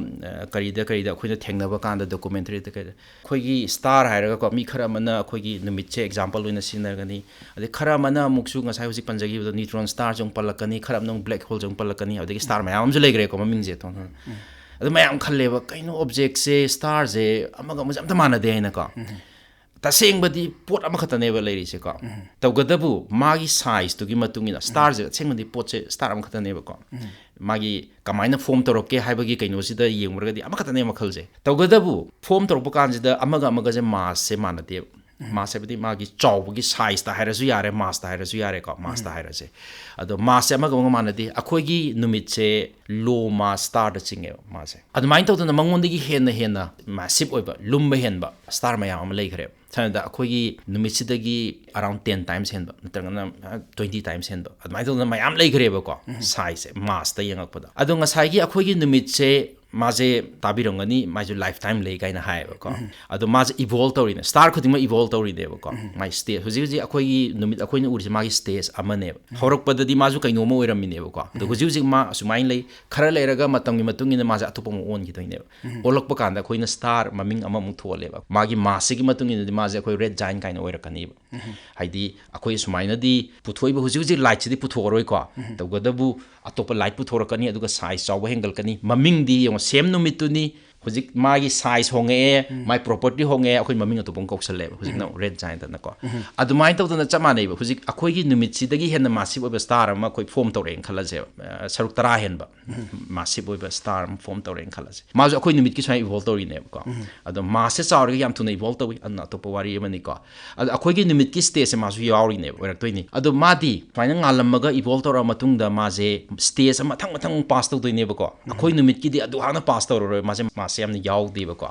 ꯑ, ꯀꯔꯤꯗ ꯀꯔꯤꯗ ꯑꯩꯈꯣꯏꯅ ꯊꯦꯡꯅꯕ ꯀꯥꯟꯗ, ꯗꯣꯀꯨꯃꯦꯟꯇꯔꯤꯗ ꯀꯩꯗ, ꯑꯩꯈꯣꯏꯒꯤ ꯁ꯭ꯇꯥꯔ ꯍꯥꯏꯔꯒꯀꯣ, ꯃꯤ ꯈꯔ ꯑꯃꯅ ꯑꯩꯈꯣꯏꯒꯤ ꯅꯨꯃꯤꯠꯁꯦ ꯑꯦꯛꯖꯥꯝꯄꯜ ꯑꯣꯏꯅ ꯁꯤꯖꯤꯟꯅꯒꯅꯤ, ꯑꯗꯩ ꯈꯔ ꯑꯃꯅ ꯑꯃꯨꯛꯁꯨ ꯉꯁꯥꯏ ꯍꯧꯖꯤꯛ ꯄꯟꯖꯈꯤꯕꯗꯣ ꯅ꯭ꯌꯨꯇ꯭ꯔꯣꯟ ꯁ꯭ꯇꯥꯔꯁꯨ ꯑꯃꯨꯛ ꯄꯜꯂꯛꯀꯅꯤ, ꯈꯔ ꯑꯃꯅ ꯑꯃꯨꯛ ꯕ꯭ꯂꯦꯛ ꯍꯣꯜꯁꯨ ꯑꯃꯨꯛ ꯄꯜꯂꯛꯀꯅꯤ, ꯑꯗꯒꯤ ꯁ꯭ꯇꯥꯔ ꯃꯌꯥꯝ ꯑꯃꯁꯨ ꯂꯩꯈ꯭ꯔꯦꯀꯣ ꯃꯃꯤꯡꯁꯦ꯫ ꯑꯗꯨ ꯃꯌꯥꯝ ꯈꯜꯂꯦꯕ, "ꯀꯩꯅꯣ, ꯑꯣꯕꯖꯦꯛꯁꯦ, ꯁ꯭ꯇꯥꯔꯁꯦ ꯑꯃꯒ ꯑꯃꯁꯦ ꯑꯝꯇ ꯃꯥꯟꯅꯗꯦ" ꯍꯥꯏꯅꯀꯣ꯫ ꯇꯁꯦꯡꯕꯗꯤ ꯄꯣꯠ ꯑꯃꯈꯛꯇꯅꯦꯕ ꯂꯩꯔꯤꯁꯦꯀꯣ꯫ ꯇꯧꯒꯗꯕꯨ ꯃꯥꯒꯤ ꯁꯥꯏꯖꯇꯨꯒꯤ ꯃꯇꯨꯡ ꯏꯟꯅ, ꯁ꯭ꯇꯥꯔꯁꯦ ꯑꯁꯦꯡꯕꯗꯤ ꯄꯣꯠꯁꯦ ꯁ꯭ꯇꯥꯔ ꯑꯃꯈꯛꯇꯅꯦꯕꯀꯣ꯫ ꯃꯥꯒꯤ ꯀꯃꯥꯏꯅ ꯐꯣꯔꯝ ꯇꯧꯔꯛꯀꯦ ꯍꯥꯏꯕꯒꯤ ꯀꯩꯅꯣꯁꯤꯗ ꯌꯦꯡꯉꯨꯔꯒꯗꯤ ꯑꯃꯈꯛꯇꯅꯦ ꯃꯈꯜꯁꯦ꯫ ꯇꯧꯒꯗꯕꯨ ꯐꯣꯔꯝ ꯇꯧꯔꯛꯄ ꯀꯥꯟꯁꯤꯗ ꯑꯃꯒ ꯑꯃꯒꯁꯦ ꯃꯥꯁꯁꯦ ꯃꯥꯟꯅꯗꯦꯕ꯫ ꯃꯥꯁ ꯍꯥꯏꯕꯗꯤ ꯃꯥꯒꯤ ꯆꯥꯎꯕꯒꯤ ꯁꯥꯏꯖꯇ ꯍꯥꯏꯔꯁꯨ ꯌꯥꯔꯦ, ꯃꯥꯁꯇ ꯍꯥꯏꯔꯁꯨ ꯌꯥꯔꯦꯀꯣ, ꯃꯥꯁꯇ ꯍꯥꯏꯔꯁꯦ꯫ ꯑꯗꯣ ꯃꯥꯁꯁꯦ ꯑꯃꯒ ꯑꯃꯒ ꯃꯥꯟꯅꯗꯦ꯫ ꯑꯩꯈꯣꯏꯒꯤ ꯅꯨꯃꯤꯠꯁꯦ ꯂꯣ ꯃꯥꯁ ꯁ꯭ꯇꯥꯔꯗ ꯆꯤꯡꯉꯦꯕ ꯃꯥꯁꯦ꯫ ꯑꯗꯨꯃꯥꯏꯅ ꯇꯧꯗꯅ ꯃꯉꯣꯟꯗꯒꯤ ꯍꯦꯟꯅ ꯍꯦꯟꯅ ꯃꯦꯁꯤꯞ ꯑꯣꯏꯕ, ꯂꯨꯝꯕ ꯍꯦꯟꯕ ꯁ꯭ꯇꯥꯔ ꯃꯌꯥꯝ ꯑꯃ ꯂꯩꯈ꯭ꯔꯦꯕ꯫ ꯁꯝꯅ ꯍꯥꯏꯔꯕꯗ ꯑꯩꯈꯣꯏꯒꯤ ꯅꯨꯃꯤꯠꯁꯤꯗꯒꯤ ꯑꯔꯥꯎꯟ ꯇꯦꯟ ꯇꯥꯏꯝꯁ ꯍꯦꯟꯕ, ꯅꯠꯇ꯭ꯔꯒꯅ ꯇ꯭ꯋꯦꯟꯇꯤ ꯇꯥꯏꯝꯁ ꯍꯦꯟꯕ, ꯑꯗꯨꯃꯥꯏꯅ ꯇꯧꯗꯅ ꯃꯌꯥꯝ ꯂꯩꯈ꯭ꯔꯦꯕꯀꯣ, ꯁꯥꯏꯖꯁꯦ ꯃꯥꯁꯇ ꯌꯦꯡꯉꯛꯄꯗ꯫ ꯑꯗꯣ ꯉꯁꯥꯏꯒꯤ ꯑꯩꯈꯣꯏꯒꯤ ꯅꯨꯃꯤꯠꯁꯦ, ꯃꯥꯁꯦ ꯇꯥꯕꯤꯔꯝꯒꯅꯤ, ꯃꯥꯁꯨ ꯂꯥꯏꯐ ꯇꯥꯏꯝ ꯂꯩ ꯀꯥꯏꯅ ꯍꯥꯏꯌꯦꯕꯀꯣ꯫ ꯑꯗꯣ ꯃꯥꯁꯦ ꯏꯚꯣꯜꯕ ꯇꯧꯔꯤꯅꯦ, ꯁ꯭ꯇꯥꯔ ꯈꯨꯗꯤꯡꯃꯛ ꯏꯚꯣꯜꯕ ꯇꯧꯔꯤꯅꯦꯕꯀꯣ꯫ ꯃꯥꯏ ꯁ꯭ꯇꯦꯖ, ꯍꯧꯖꯤꯛ ꯍꯧꯖꯤꯛ ꯑꯩꯈꯣꯏꯒꯤ ꯅꯨꯃꯤꯠ ꯑꯩꯈꯣꯏꯅ ꯎꯔꯤꯁꯦ ꯃꯥꯒꯤ ꯁ꯭ꯇꯦꯖ ꯑꯃꯅꯦꯕ꯫ ꯍꯧꯔꯛꯄꯗꯗꯤ ꯃꯥꯁꯨ ꯀꯩꯅꯣꯝꯃ ꯑꯣꯏꯔꯝꯃꯤꯅꯦꯕꯀꯣ, ꯑꯗꯣ ꯍꯧꯖꯤꯛ ꯍꯧꯖꯤꯛ ꯃꯥ ꯑꯁꯨꯃꯥꯏꯅ ꯂꯩ, ꯈꯔ ꯂꯩꯔꯒ ꯃꯇꯝꯒꯤ ꯃꯇꯨꯡ ꯏꯟꯅ ꯃꯥꯁꯦ ꯑꯇꯣꯞꯄ ꯑꯃ ꯑꯣꯟꯈꯤꯗꯣꯏꯅꯦꯕ꯫ ꯑꯣꯜꯂꯛꯄ ꯀꯥꯟꯗ ꯑꯩꯈꯣꯏꯅ ꯁ꯭ꯇꯥꯔ ꯃꯃꯤꯡ ꯑꯃꯃꯨꯛ ꯊꯣꯜꯂꯦꯕ꯫ ꯃꯥꯒꯤ ꯃꯥꯁꯁꯤꯒꯤ ꯃꯇꯨꯡ ꯏꯟꯅꯗꯤ ꯃꯥꯁꯦ ꯑꯩꯈꯣꯏ ꯔꯦꯗ ꯖꯥꯏꯟ ꯀꯥꯏꯅ ꯑꯣꯏꯔꯛꯀꯅꯤꯕ꯫ ꯍꯥꯏꯗꯤ ꯑꯩꯈꯣꯏ ꯁꯨꯃꯥꯏꯅꯗꯤ ꯄꯨꯊꯣꯛꯏꯕ ꯍꯧꯖꯤꯛ ꯍꯧꯖꯤꯛ ꯂꯥꯏꯠꯁꯤꯗꯤ ꯄꯨꯊꯣꯛꯑꯔꯣꯏꯀꯣ꯫ ꯇꯧꯒꯗꯕꯨ ꯑꯇꯣꯞꯄ ꯂꯥꯏꯠ ꯄꯨꯊꯣꯔꯛꯀꯅꯤ, ꯑꯗꯨꯒ ꯁꯥꯏꯖ ꯆꯥꯎꯕ ꯍꯦꯟꯒꯠꯂꯛꯀꯅꯤ꯫ ꯃꯃꯤꯡꯗꯤ ꯌꯦꯡꯉꯣ, ꯁꯦꯝ ꯅꯨꯃꯤꯠꯇꯨꯅꯤ, ꯍꯧꯖꯤꯛ ꯃꯥꯒꯤ ꯁꯥꯏꯖ ꯍꯣꯡꯉꯛꯑꯦ, ꯃꯥꯏ ꯄ꯭ꯔꯣꯄꯔꯇꯤ ꯍꯣꯡꯉꯛꯑꯦ, ꯑꯩꯈꯣꯏ ꯃꯃꯤꯡ ꯑꯇꯣꯞꯄ ꯑꯃ ꯀꯧꯁꯜꯂꯦꯕ, ꯍꯧꯖꯤꯛꯅ ꯔꯦꯗ ꯖꯥꯏꯟꯠ ꯑꯅꯀꯣ꯫ ꯑꯗꯨꯃꯥꯏꯅ ꯇꯧꯗꯅ ꯆꯞ ꯃꯥꯟꯅꯩꯕ꯫ ꯍꯧꯖꯤꯛ ꯑꯩꯈꯣꯏꯒꯤ ꯅꯨꯃꯤꯠꯁꯤꯗꯒꯤ ꯍꯦꯟꯅ ꯃꯥꯁꯤꯞ ꯑꯣꯏꯕ ꯁ꯭ꯇꯥꯔ ꯑꯃ ꯑꯩꯈꯣꯏ ꯐꯣꯝ ꯇꯧꯔꯛꯑꯦꯅ ꯈꯜꯂꯁꯦꯕ, ꯑ, ꯁꯔꯨꯛ ꯇꯔꯥ ꯍꯦꯟꯕ ꯃꯥꯁꯤꯞ ꯑꯣꯏꯕ ꯁ꯭ꯇꯥꯔ ꯑꯃ ꯐꯣꯝ ꯇꯧꯔꯛꯑꯦꯅ ꯈꯜꯂꯁꯦ꯫ ꯃꯥꯁꯨ ꯑꯩꯈꯣꯏ ꯅꯨꯃꯤꯠꯀꯤ ꯁꯨꯃꯥꯏꯅ ꯏꯚꯣꯜꯕ ꯇꯧꯔꯤꯅꯦꯕꯀꯣ꯫ ꯑꯗꯣ ꯃꯥꯁꯁꯦ ꯆꯥꯎꯔꯒ ꯌꯥꯝ ꯊꯨꯅ ꯏꯚꯣꯜꯕ ꯇꯧꯏ, ꯑꯗꯨꯅ ꯑꯇꯣꯞꯄ ꯋꯥꯔꯤ ꯑꯃꯅꯤꯀꯣ꯫ ꯑꯗꯣ ꯑꯩꯈꯣꯏꯒꯤ ꯅꯨꯃꯤꯠꯀꯤ ꯁ꯭ꯇꯦꯖꯁꯦ ꯃꯥꯁꯨ ꯌꯥꯎꯔꯤꯅꯦꯕ, ꯑꯣꯏꯔꯛꯇꯣꯏꯅꯤ꯫ ꯑꯗꯣ ꯃꯥꯗꯤ ꯁꯨꯃꯥꯏꯅ ꯉꯥꯜꯂꯝꯃꯒ ꯏꯚꯣꯜꯕ ꯇꯧꯔꯛꯑ ꯃꯇꯨꯡꯗ ꯃꯥꯁꯦ ꯁ꯭ꯇꯦꯖ ꯑꯃ ꯃꯊꯪ ꯃꯊꯪ ꯄꯥꯁ ꯇꯧꯗꯣꯏꯅꯦꯕꯀꯣ꯫ ꯑꯩꯈꯣꯏ ꯅꯨꯃꯤꯠꯀꯤꯗꯤ ꯑꯗꯨ ꯍꯥꯟꯅ ꯄꯥꯁ ꯇꯧꯔꯔꯣꯏ, ꯃꯥꯁꯦ, ꯃꯥꯁꯦ ꯌꯥꯝꯅ ꯌꯥꯎꯗꯦꯕꯀꯣ꯫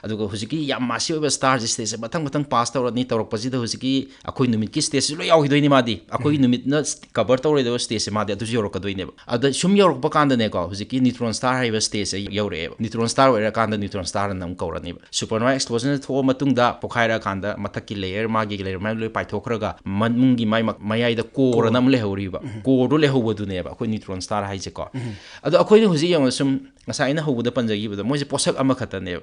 ꯑꯗꯨꯒ ꯍꯧꯖꯤꯛꯀꯤ ꯌꯥꯝ ꯃꯥꯁꯤꯞ ꯑꯣꯏꯕ ꯁ꯭ꯇꯥꯔꯁꯦ ꯁ꯭ꯇꯦꯖꯁꯦ ꯃꯊꯪ ꯃꯊꯪ ꯄꯥꯁ ꯇꯧꯔꯅꯤ, ꯇꯧꯔꯛꯄꯁꯤꯗ ꯍꯧꯖꯤꯛꯀꯤ ꯑꯩꯈꯣꯏ ꯅꯨꯃꯤꯠꯀꯤ ꯁ꯭ꯇꯦꯖꯁꯤ ꯂꯣꯏ ꯌꯥꯎꯈꯤꯗꯣꯏꯅꯤ ꯃꯥꯗꯤ꯫ ꯑꯩꯈꯣꯏꯒꯤ ꯅꯨꯃꯤꯠꯅ ꯀꯚꯔ ꯇꯧꯔꯣꯏꯗꯕ ꯁ꯭ꯇꯦꯖꯁꯦ ꯃꯥꯗꯤ ꯑꯗꯨꯁꯨ ꯌꯧꯔꯛꯀꯗꯣꯏꯅꯦꯕ꯫ ꯑꯗ ꯁꯨꯝ ꯌꯧꯔꯛꯄ ꯀꯥꯟꯗꯅꯦꯀꯣ, ꯍꯧꯖꯤꯛꯀꯤ ꯅ꯭ꯌꯨꯇ꯭ꯔꯣꯟ ꯁ꯭ꯇꯥꯔ ꯍꯥꯏꯔꯤꯕ ꯁ꯭ꯇꯦꯖꯁꯦ ꯌꯧꯔꯛꯑꯦꯕ꯫ ꯅ꯭ꯌꯨꯇ꯭ꯔꯣꯟ ꯁ꯭ꯇꯥꯔ ꯑꯣꯏꯔꯀꯥꯟꯗ ꯅ꯭ꯌꯨꯇ꯭ꯔꯣꯟ ꯁ꯭ꯇꯥꯔ ꯑꯅ ꯑꯃꯨꯛ ꯀꯧꯔꯅꯤꯕ꯫ ꯁꯨꯄꯔꯅꯣꯚꯥ ꯑꯦꯛꯁꯄ꯭ꯂꯣꯖꯟ ꯊꯣꯛꯑ ꯃꯇꯨꯡꯗ ꯄꯣꯈꯥꯏꯔꯛꯑꯀꯥꯟꯗ ꯃꯊꯛꯀꯤ ꯂꯦꯌꯔ, ꯃꯥꯒꯤ ꯂꯦꯌꯔ ꯃꯌꯥꯝ ꯂꯣꯏ ꯄꯥꯏꯊꯣꯛꯈ꯭ꯔꯒ ꯃꯅꯨꯡꯒꯤ ꯃꯥꯏ ꯃ-, ꯃꯌꯥꯏꯗ ꯀꯣꯔ ꯑꯅ ꯑꯃ ꯂꯩꯍꯧꯔꯤꯕ꯫ ꯀꯣꯔꯗꯣ ꯂꯩꯍꯧꯕꯗꯨꯅꯦꯕ ꯑꯩꯈꯣꯏ ꯅ꯭ꯌꯨꯇ꯭ꯔꯣꯟ ꯁ꯭ꯇꯥꯔ ꯍꯥꯏꯁꯦꯀꯣ꯫ ꯑꯗꯣ ꯑꯩꯈꯣꯏꯅ ꯍꯧꯖꯤꯛ ꯌꯦꯡꯉꯣ, ꯁꯨꯝ ꯉꯁꯥꯏ ꯑꯩꯅ ꯍꯧꯕꯗ ꯄꯟꯖꯈꯤꯕꯗꯣ, ꯃꯣꯏꯁꯦ ꯄꯣꯠꯁꯛ ꯑꯃꯈꯛꯇꯅꯦꯕ꯫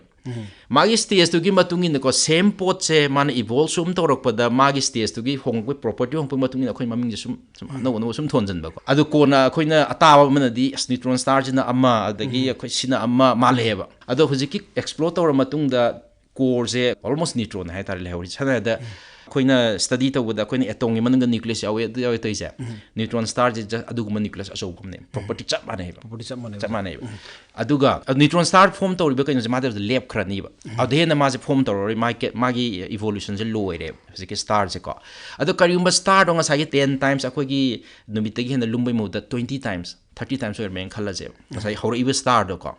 ꯃꯥꯒꯤ ꯁ꯭ꯇꯦꯖꯇꯨꯒꯤ ꯃꯇꯨꯡ ꯏꯟꯅꯀꯣ, ꯁꯦꯝ ꯄꯣꯠꯁꯦ ꯃꯥꯅ ꯏꯚꯣꯜꯕ ꯁꯨꯝ ꯇꯧꯔꯛꯄꯗ ꯃꯥꯒꯤ ꯁ꯭ꯇꯦꯖꯇꯨꯒꯤ ꯍꯣꯡꯉꯛꯄ, ꯄ꯭ꯔꯣꯄꯔꯇꯤ ꯍꯣꯡꯉꯛꯄꯒꯤ ꯃꯇꯨꯡ ꯏꯟꯅ ꯑꯩꯈꯣꯏ ꯃꯃꯤꯡꯁꯦ ꯁꯨꯝ, ꯁꯨꯝ ꯑꯅꯧ ꯑꯅꯧꯕ ꯁꯨꯝ ꯊꯣꯟꯖꯟꯕꯀꯣ꯫ ꯑꯗꯨ ꯀꯣꯟꯅ ꯑꯩꯈꯣꯏꯅ ꯑꯇꯥꯕ ꯑꯃꯅꯗꯤ, ꯑꯁ, ꯅ꯭ꯌꯨꯇ꯭ꯔꯣꯟ ꯁ꯭ꯇꯥꯔꯁꯤꯅ ꯑꯃ, ꯑꯗꯒꯤ ꯑꯩꯈꯣꯏ ꯁꯤꯅ ꯑꯃ ꯃꯥꯜꯂꯦꯕ꯫ ꯑꯗꯣ ꯍꯧꯖꯤꯛꯀꯤ ꯑꯦꯛꯁꯄ꯭ꯂꯣꯔ ꯇꯧꯔ ꯃꯇꯨꯡꯗ ꯀꯣꯔꯁꯦ ꯑꯣꯜꯃꯣꯁ ꯅ꯭ꯌꯨꯇ꯭ꯔꯣꯟ ꯍꯥꯏꯇꯥꯔꯦ ꯂꯩꯍꯧꯔꯤꯁꯦ꯫ ꯁꯝꯅ ꯍꯥꯏꯔꯕꯗ ꯑꯩꯈꯣꯏꯅ ꯁ꯭ꯇꯗꯤ ꯇꯧꯕꯗ ꯑꯩꯈꯣꯏꯅ ꯑꯦꯇꯣꯝꯒꯤ ꯃꯅꯨꯡꯗ ꯅ꯭ꯌꯨꯀ꯭ꯂꯤꯌꯁ ꯌꯥꯎꯋꯦ, ꯑꯗꯨ ꯌꯥꯎꯋꯦ ꯇꯧꯔꯤꯁꯦ꯫ ꯅ꯭ꯌꯨꯇ꯭ꯔꯣꯟ ꯁ꯭ꯇꯥꯔꯁꯦ just ꯑꯗꯨꯒꯨꯝꯕ ꯅ꯭ꯌꯨꯀ꯭ꯂꯤꯌꯁ ꯑꯆꯧꯕ ꯑꯃꯅꯦ꯫ ꯄ꯭ꯔꯣꯄꯔꯇꯤ ꯆꯞ ꯃꯥꯟꯅꯩꯕ꯫ ꯄ꯭ꯔꯣꯄꯔꯇꯤ ꯆꯞ ꯃꯥꯟꯅꯩꯕ꯫ ꯆꯞ ꯃꯥꯟꯅꯩꯕ꯫ ꯑꯗꯨꯒ ꯅ꯭ꯌꯨꯇ꯭ꯔꯣꯟ ꯁ꯭ꯇꯥꯔ ꯐꯣꯝ ꯇꯧꯔꯤꯕ ꯀꯩꯅꯣꯁꯦ ꯃꯥꯗꯤ ꯑꯗꯨꯗ ꯂꯦꯞꯈ꯭ꯔꯅꯤꯕ꯫ ꯑꯗꯨꯗꯩ ꯍꯦꯟꯅ ꯃꯥꯁꯦ ꯐꯣꯝ ꯇꯧꯔꯔꯣꯏ, ꯃꯥꯒꯤ ꯀꯦ-, ꯃꯥꯒꯤ ꯏꯚꯣꯂꯨꯁꯟꯁꯦ ꯂꯣꯏꯔꯦꯕ ꯍꯧꯖꯤꯛꯀꯤ ꯁ꯭ꯇꯥꯔꯁꯦꯀꯣ꯫ ꯑꯗꯣ ꯀꯔꯤꯒꯨꯝꯕ ꯁ꯭ꯇꯥꯔꯗꯣ ꯉꯁꯥꯏꯒꯤ ꯇꯦꯟ ꯇꯥꯏꯝꯁ ꯑꯩꯈꯣꯏꯒꯤ ꯅꯨꯃꯤꯠꯇꯒꯤ ꯍꯦꯟꯅ ꯂꯨꯝꯕꯩ ꯃꯍꯨꯠꯇ ꯇ꯭ꯋꯦꯟꯇꯤ ꯇꯥꯏꯝꯁ, ꯊꯥꯔꯇꯤ ꯇꯥꯏꯝꯁ ꯑꯣꯏꯔꯝꯃꯦꯅ ꯈꯜꯂꯁꯦꯕ꯫ ꯉꯁꯥꯏ ꯍꯧꯔꯛꯏꯕ ꯁ꯭ꯇꯥꯔꯗꯣꯀꯣ,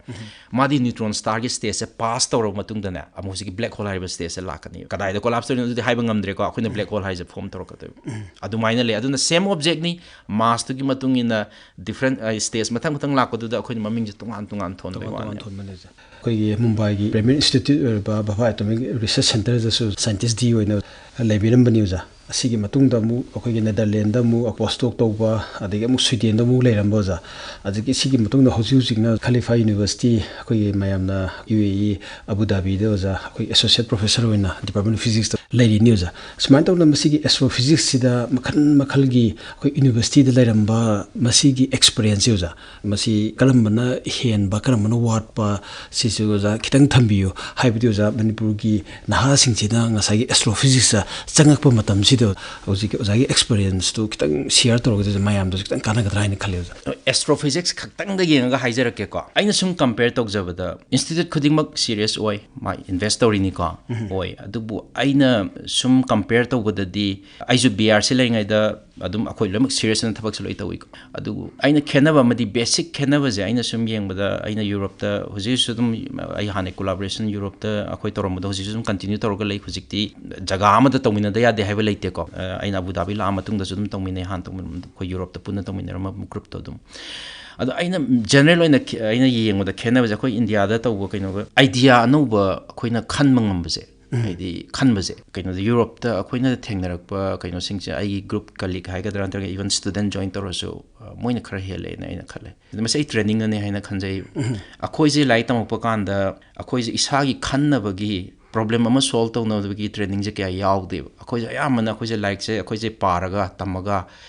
ꯃꯥꯗꯤ ꯅ꯭ꯌꯨꯇ꯭ꯔꯣꯟ ꯁ꯭ꯇꯥꯔꯒꯤ ꯁ꯭ꯇꯦꯖꯁꯦ ꯄꯥꯁ ꯇꯧꯔꯕ ꯃꯇꯨꯡꯗꯅꯦ, ꯑꯃꯨꯛ ꯍꯧꯖꯤꯛꯀꯤ ꯕ꯭ꯂꯦꯛ ꯍꯣꯜ ꯍꯥꯏꯔꯤꯕ ꯁ꯭ꯇꯦꯖꯁꯦ ꯂꯥꯛꯀꯅꯤ꯫ ꯀꯗꯥꯏꯗ ꯀꯣꯂꯥꯞꯁ ꯇꯧꯔꯤꯅꯣ ꯑꯗꯨꯗꯤ ꯍꯥꯏꯕ ꯉꯝꯗ꯭ꯔꯦꯀꯣ, ꯑꯩꯈꯣꯏꯅ ꯕ꯭ꯂꯦꯛ ꯍꯣꯜ ꯍꯥꯏꯁꯦ ꯐꯣꯝ ꯇꯧꯔꯛꯀꯗꯣꯏꯕ꯫ ꯑꯗꯨꯃꯥꯏꯅ ꯂꯩ꯫ ꯑꯗꯨꯅ ꯁꯦꯝ ꯑꯣꯕꯖꯦꯛꯅꯤ, ꯃꯥꯁꯇꯨꯒꯤ ꯃꯇꯨꯡ ꯏꯟꯅ ꯗꯤꯐ꯭ꯔꯦꯟ, ꯑ, ꯁ꯭ꯇꯦꯖ ꯃꯊꯪ ꯃꯊꯪ ꯂꯥꯛꯄꯗꯨꯗ ꯑꯩꯈꯣꯏꯅ ꯃꯃꯤꯡꯁꯦ ꯇꯣꯉꯥꯟ ꯇꯣꯉꯥꯟ ꯊꯣꯟꯕꯩ ꯇꯣꯉꯥꯟ ꯋꯥꯅꯤ꯫ ꯇꯣꯉꯥꯟ ꯊꯣꯟꯕ ꯂꯩꯖꯩ꯫ ꯑꯩꯈꯣꯏꯒꯤ ꯃꯨꯝꯕꯥꯏꯒꯤ ꯄ꯭ꯔꯦꯃꯤꯌꯔ ꯏꯟꯁꯇꯤꯇ꯭ꯌꯨꯠ ꯑꯣꯏꯔꯤꯕ ꯚꯥꯚꯥ ꯑꯦꯇꯣꯃꯤꯛ ꯔꯤꯁꯔꯁ ꯁꯦꯟꯇꯔꯗꯁꯨ ꯁꯥꯏꯟꯇꯤꯁ ꯗꯤ ꯑꯣꯏꯅ ꯂꯩꯕꯤꯔꯝꯕꯅꯤ ꯑꯣꯖꯥ꯫ ꯑꯁꯤꯒꯤ ꯃꯇꯨꯡꯗ ꯑꯃꯨꯛ ꯑꯩꯈꯣꯏꯒꯤ ꯅꯦꯗꯔꯂꯦꯟꯗ ꯑꯃꯨꯛ ꯄꯣꯁ ꯗꯣꯛ ꯇꯧꯕ, ꯑꯗꯒꯤ ꯑꯃꯨꯛ ꯁ꯭ꯋꯤꯗꯦꯟꯗ ꯑꯃꯨꯛ ꯂꯩꯔꯝꯕ ꯑꯣꯖꯥ꯫ ꯑꯗꯒꯤ ꯁꯤꯒꯤ ꯃꯇꯨꯡꯗ ꯍꯧꯖꯤꯛ ꯍꯧꯖꯤꯛꯅ ꯈꯂꯤꯐꯥ ꯌꯨꯅꯤꯚꯔꯁꯤꯇꯤ, ꯑꯩꯈꯣꯏꯒꯤ ꯃꯌꯥꯝꯅ ꯌꯨ ꯑꯦ ꯏ ꯑꯕꯨ ꯙꯥꯕꯤꯗ ꯑꯣꯖꯥ, ꯑꯩꯈꯣꯏ ꯑꯦꯁꯣꯁꯤꯌꯦꯠ ꯄ꯭ꯔꯣꯐꯦꯁꯔ ꯑꯣꯏꯅ ꯗꯤꯄꯥꯔꯠꯃꯦꯟ ꯑꯣꯐ ꯐꯤꯖꯤꯛꯁꯇ ꯂꯩꯔꯤꯅꯤ ꯑꯣꯖꯥ꯫ ꯁꯨꯃꯥꯏꯅ ꯇꯧꯗꯅ ꯃꯁꯤꯒꯤ ꯑꯦꯁꯇ꯭ꯔꯣꯐꯤꯖꯤꯛꯁꯁꯤꯗ ꯃꯈꯜ ꯃꯈꯜꯒꯤ ꯑꯩꯈꯣꯏ ꯌꯨꯅꯤꯚꯔꯁꯤꯇꯤꯗ ꯂꯩꯔꯝꯕ ꯃꯁꯤꯒꯤ ꯑꯦꯛꯁꯄꯤꯔꯤꯌꯦꯟꯁꯁꯦ ꯑꯣꯖꯥ, ꯃꯁꯤ ꯀꯔꯝꯕꯅ ꯍꯦꯟꯕ, ꯀꯔꯝꯕꯅ ꯋꯥꯠꯄ, ꯁꯤꯁꯨ ꯑꯣꯖꯥ ꯈꯤꯇꯪ ꯊꯝꯕꯤꯌꯨ꯫ ꯍꯥꯏꯕꯗꯤ ꯑꯣꯖꯥ, ꯃꯅꯤꯄꯨꯔꯒꯤ ꯅꯍꯥꯁꯤꯡꯁꯤꯅ ꯉꯁꯥꯏꯒꯤ ꯑꯦꯁꯇ꯭ꯔꯣꯐꯤꯖꯤꯛꯁꯇ ꯆꯪꯉꯛꯄ ꯃꯇꯝꯁꯤꯗ ꯍꯧꯖꯤꯛꯀꯤ ꯑꯣꯖꯥꯒꯤ ꯑꯦꯛꯁꯄꯤꯔꯤꯌꯦꯟꯁꯇꯨ ꯈꯤꯇꯪ ꯁꯤꯌꯔ ꯇꯧꯔꯒꯗꯤ ꯑꯣꯖꯥ, ꯃꯌꯥꯝꯗꯁꯨ ꯈꯤꯇꯪ ꯀꯥꯟꯅꯒꯗ꯭ꯔꯥ ꯍꯥꯏꯅ ꯈꯜꯂꯤ ꯑꯣꯖꯥ꯫ ꯑꯦꯁꯇ꯭ꯔꯣꯐꯤꯖꯤꯛꯁ ꯈꯛꯇꯪꯗ ꯌꯦꯡꯉꯒ ꯍꯥꯏꯖꯔꯛꯀꯦꯀꯣ꯫ ꯑꯩꯅ ꯁꯨꯝ ꯀꯝꯄꯦꯌꯔ ꯇꯧꯖꯕꯗ, ꯏꯟꯁꯇꯤꯇ꯭ꯌꯨꯠ ꯈꯨꯗꯤꯡꯃꯛ ꯁꯤꯔꯤꯌꯁ ꯑꯣꯏ, ꯃꯥ ꯏꯟꯚꯦꯁ ꯇꯧꯔꯤꯅꯤꯀꯣ, ꯑꯣꯏ꯫ ꯑꯗꯨꯕꯨ ꯑꯩꯅ ꯁꯨꯝ ꯀꯝꯄꯦꯌꯔ ꯇꯧꯕꯗꯗꯤ, ꯑꯩꯁꯨ ꯕꯤ ꯑꯥꯔ ꯁꯤ ꯂꯩꯔꯤꯉꯩꯗ ꯑꯗꯨꯝ ꯑꯩꯈꯣꯏ ꯂꯣꯏꯅꯃꯛ ꯁꯤꯔꯤꯌꯁ ꯑꯣꯏꯅ ꯊꯕꯛꯁꯨ ꯂꯣꯏ ꯇꯧꯏꯀꯣ꯫ ꯑꯗꯨꯕꯨ ꯑꯩꯅ ꯈꯦꯠꯅꯕ ꯑꯃꯗꯤ, ꯕꯦꯁꯤꯛ ꯈꯦꯠꯅꯕꯁꯦ ꯑꯩꯅ ꯁꯨꯝ ꯌꯦꯡꯕꯗ, ꯑꯩꯅ ꯌꯨꯔꯣꯞꯇ ꯍꯧꯖꯤꯛꯁꯨ ꯑꯗꯨꯝ, ꯑꯩ ꯍꯥꯟꯅ ꯀꯣꯂꯥꯕꯣꯔꯦꯁꯟ ꯌꯨꯔꯣꯞꯇ ꯑꯩꯈꯣꯏ ꯇꯧꯔꯝꯕꯗꯣ ꯍꯧꯖꯤꯛꯁꯨ ꯑꯗꯨꯝ ꯀꯟꯇꯤꯅ꯭ꯌꯨ ꯇꯧꯔꯒ ꯂꯩ꯫ ꯍꯧꯖꯤꯛꯇꯤ ꯖꯒꯥ ꯑꯃꯗ ꯇꯧꯃꯤꯟꯅꯗ ꯌꯥꯗꯦ ꯍꯥꯏꯕ ꯂꯩꯇꯦꯀꯣ꯫ ꯑꯩꯅ ꯑꯕꯨ ꯙꯥꯕꯤ ꯂꯥꯛꯑ ꯃꯇꯨꯡꯗꯁꯨ ꯑꯗꯨꯝ ꯇꯧꯃꯤꯟꯅꯩ, ꯍꯥꯟꯅ ꯇꯧꯃꯤꯟꯅꯕꯗꯣ ꯑꯩꯈꯣꯏ ꯌꯨꯔꯣꯞꯇ ꯄꯨꯟꯅ ꯇꯧꯃꯤꯟꯅꯔꯝꯕ ꯒ꯭ꯔꯨꯞꯇꯣ ꯑꯗꯨꯝ꯫ ꯑꯗꯣ ꯑꯩꯅ ꯖꯦꯅꯔꯦꯜ ꯑꯣꯏꯅ ꯈꯦ-, ꯑꯩꯅ ꯌꯦꯡꯕꯗ ꯈꯦꯠꯅꯕꯁꯦ, ꯑꯩꯈꯣꯏ ꯏꯟꯗꯤꯌꯥꯗ ꯇꯧꯕ ꯀꯩꯅꯣꯒ, ꯑꯥꯏꯗꯤꯌꯥ ꯑꯅꯧꯕ ꯑꯩꯈꯣꯏꯅ ꯈꯟꯕ ꯉꯝꯕꯁꯦ, ꯍꯥꯏꯗꯤ ꯈꯟꯕꯁꯦ, ꯀꯩꯅꯣꯗ ꯌꯨꯔꯣꯞꯇ ꯑꯩꯈꯣꯏꯅ ꯊꯦꯡꯅꯔꯛꯄ ꯀꯩꯅꯣꯁꯤꯡꯁꯦ, ꯑꯩꯒꯤ ꯒ꯭ꯔꯨꯞ ꯀꯂꯤꯛ ꯍꯥꯏꯒꯗ꯭ꯔꯥ, ꯅꯠꯇ꯭ꯔꯒ ꯏꯚꯟ ꯁ꯭ꯇꯨꯗꯦꯟ ꯖꯣꯏꯟ ꯇꯧꯔꯁꯨ, ꯑ, ꯃꯣꯏꯅ ꯈꯔ ꯍꯦꯜꯂꯦꯅ ꯑꯩꯅ ꯈꯜꯂꯦ꯫ ꯑꯗꯨ ꯃꯁꯤ ꯑꯩ ꯇ꯭ꯔꯦꯅꯤꯡꯅꯅꯦ ꯍꯥꯏꯅ ꯈꯟꯖꯩ꯫ ꯑꯩꯈꯣꯏꯁꯦ ꯂꯥꯏꯔꯤꯛ ꯇꯝꯃꯛꯄ ꯀꯥꯟꯗ ꯑꯩꯈꯣꯏꯁꯦ ꯏꯁꯥꯒꯤ ꯈꯟꯅꯕꯒꯤ, ꯄ꯭ꯔꯣꯕ꯭ꯂꯦꯝ ꯑꯃ ꯁꯣꯜꯕ ꯇꯧꯅꯕꯒꯤ ꯇ꯭ꯔꯦꯅꯤꯡꯁꯦ ꯀꯌꯥ ꯌꯥꯎꯗꯦꯕ꯫ ꯑꯩꯈꯣꯏꯁꯦ ꯑꯌꯥꯝꯕꯅ ꯑꯩꯈꯣꯏꯁꯦ ꯂꯥꯏꯔꯤꯛꯁꯦ ꯑꯩꯈꯣꯏꯁꯦ ꯄꯥꯔꯒ, ꯇꯝꯃꯒ,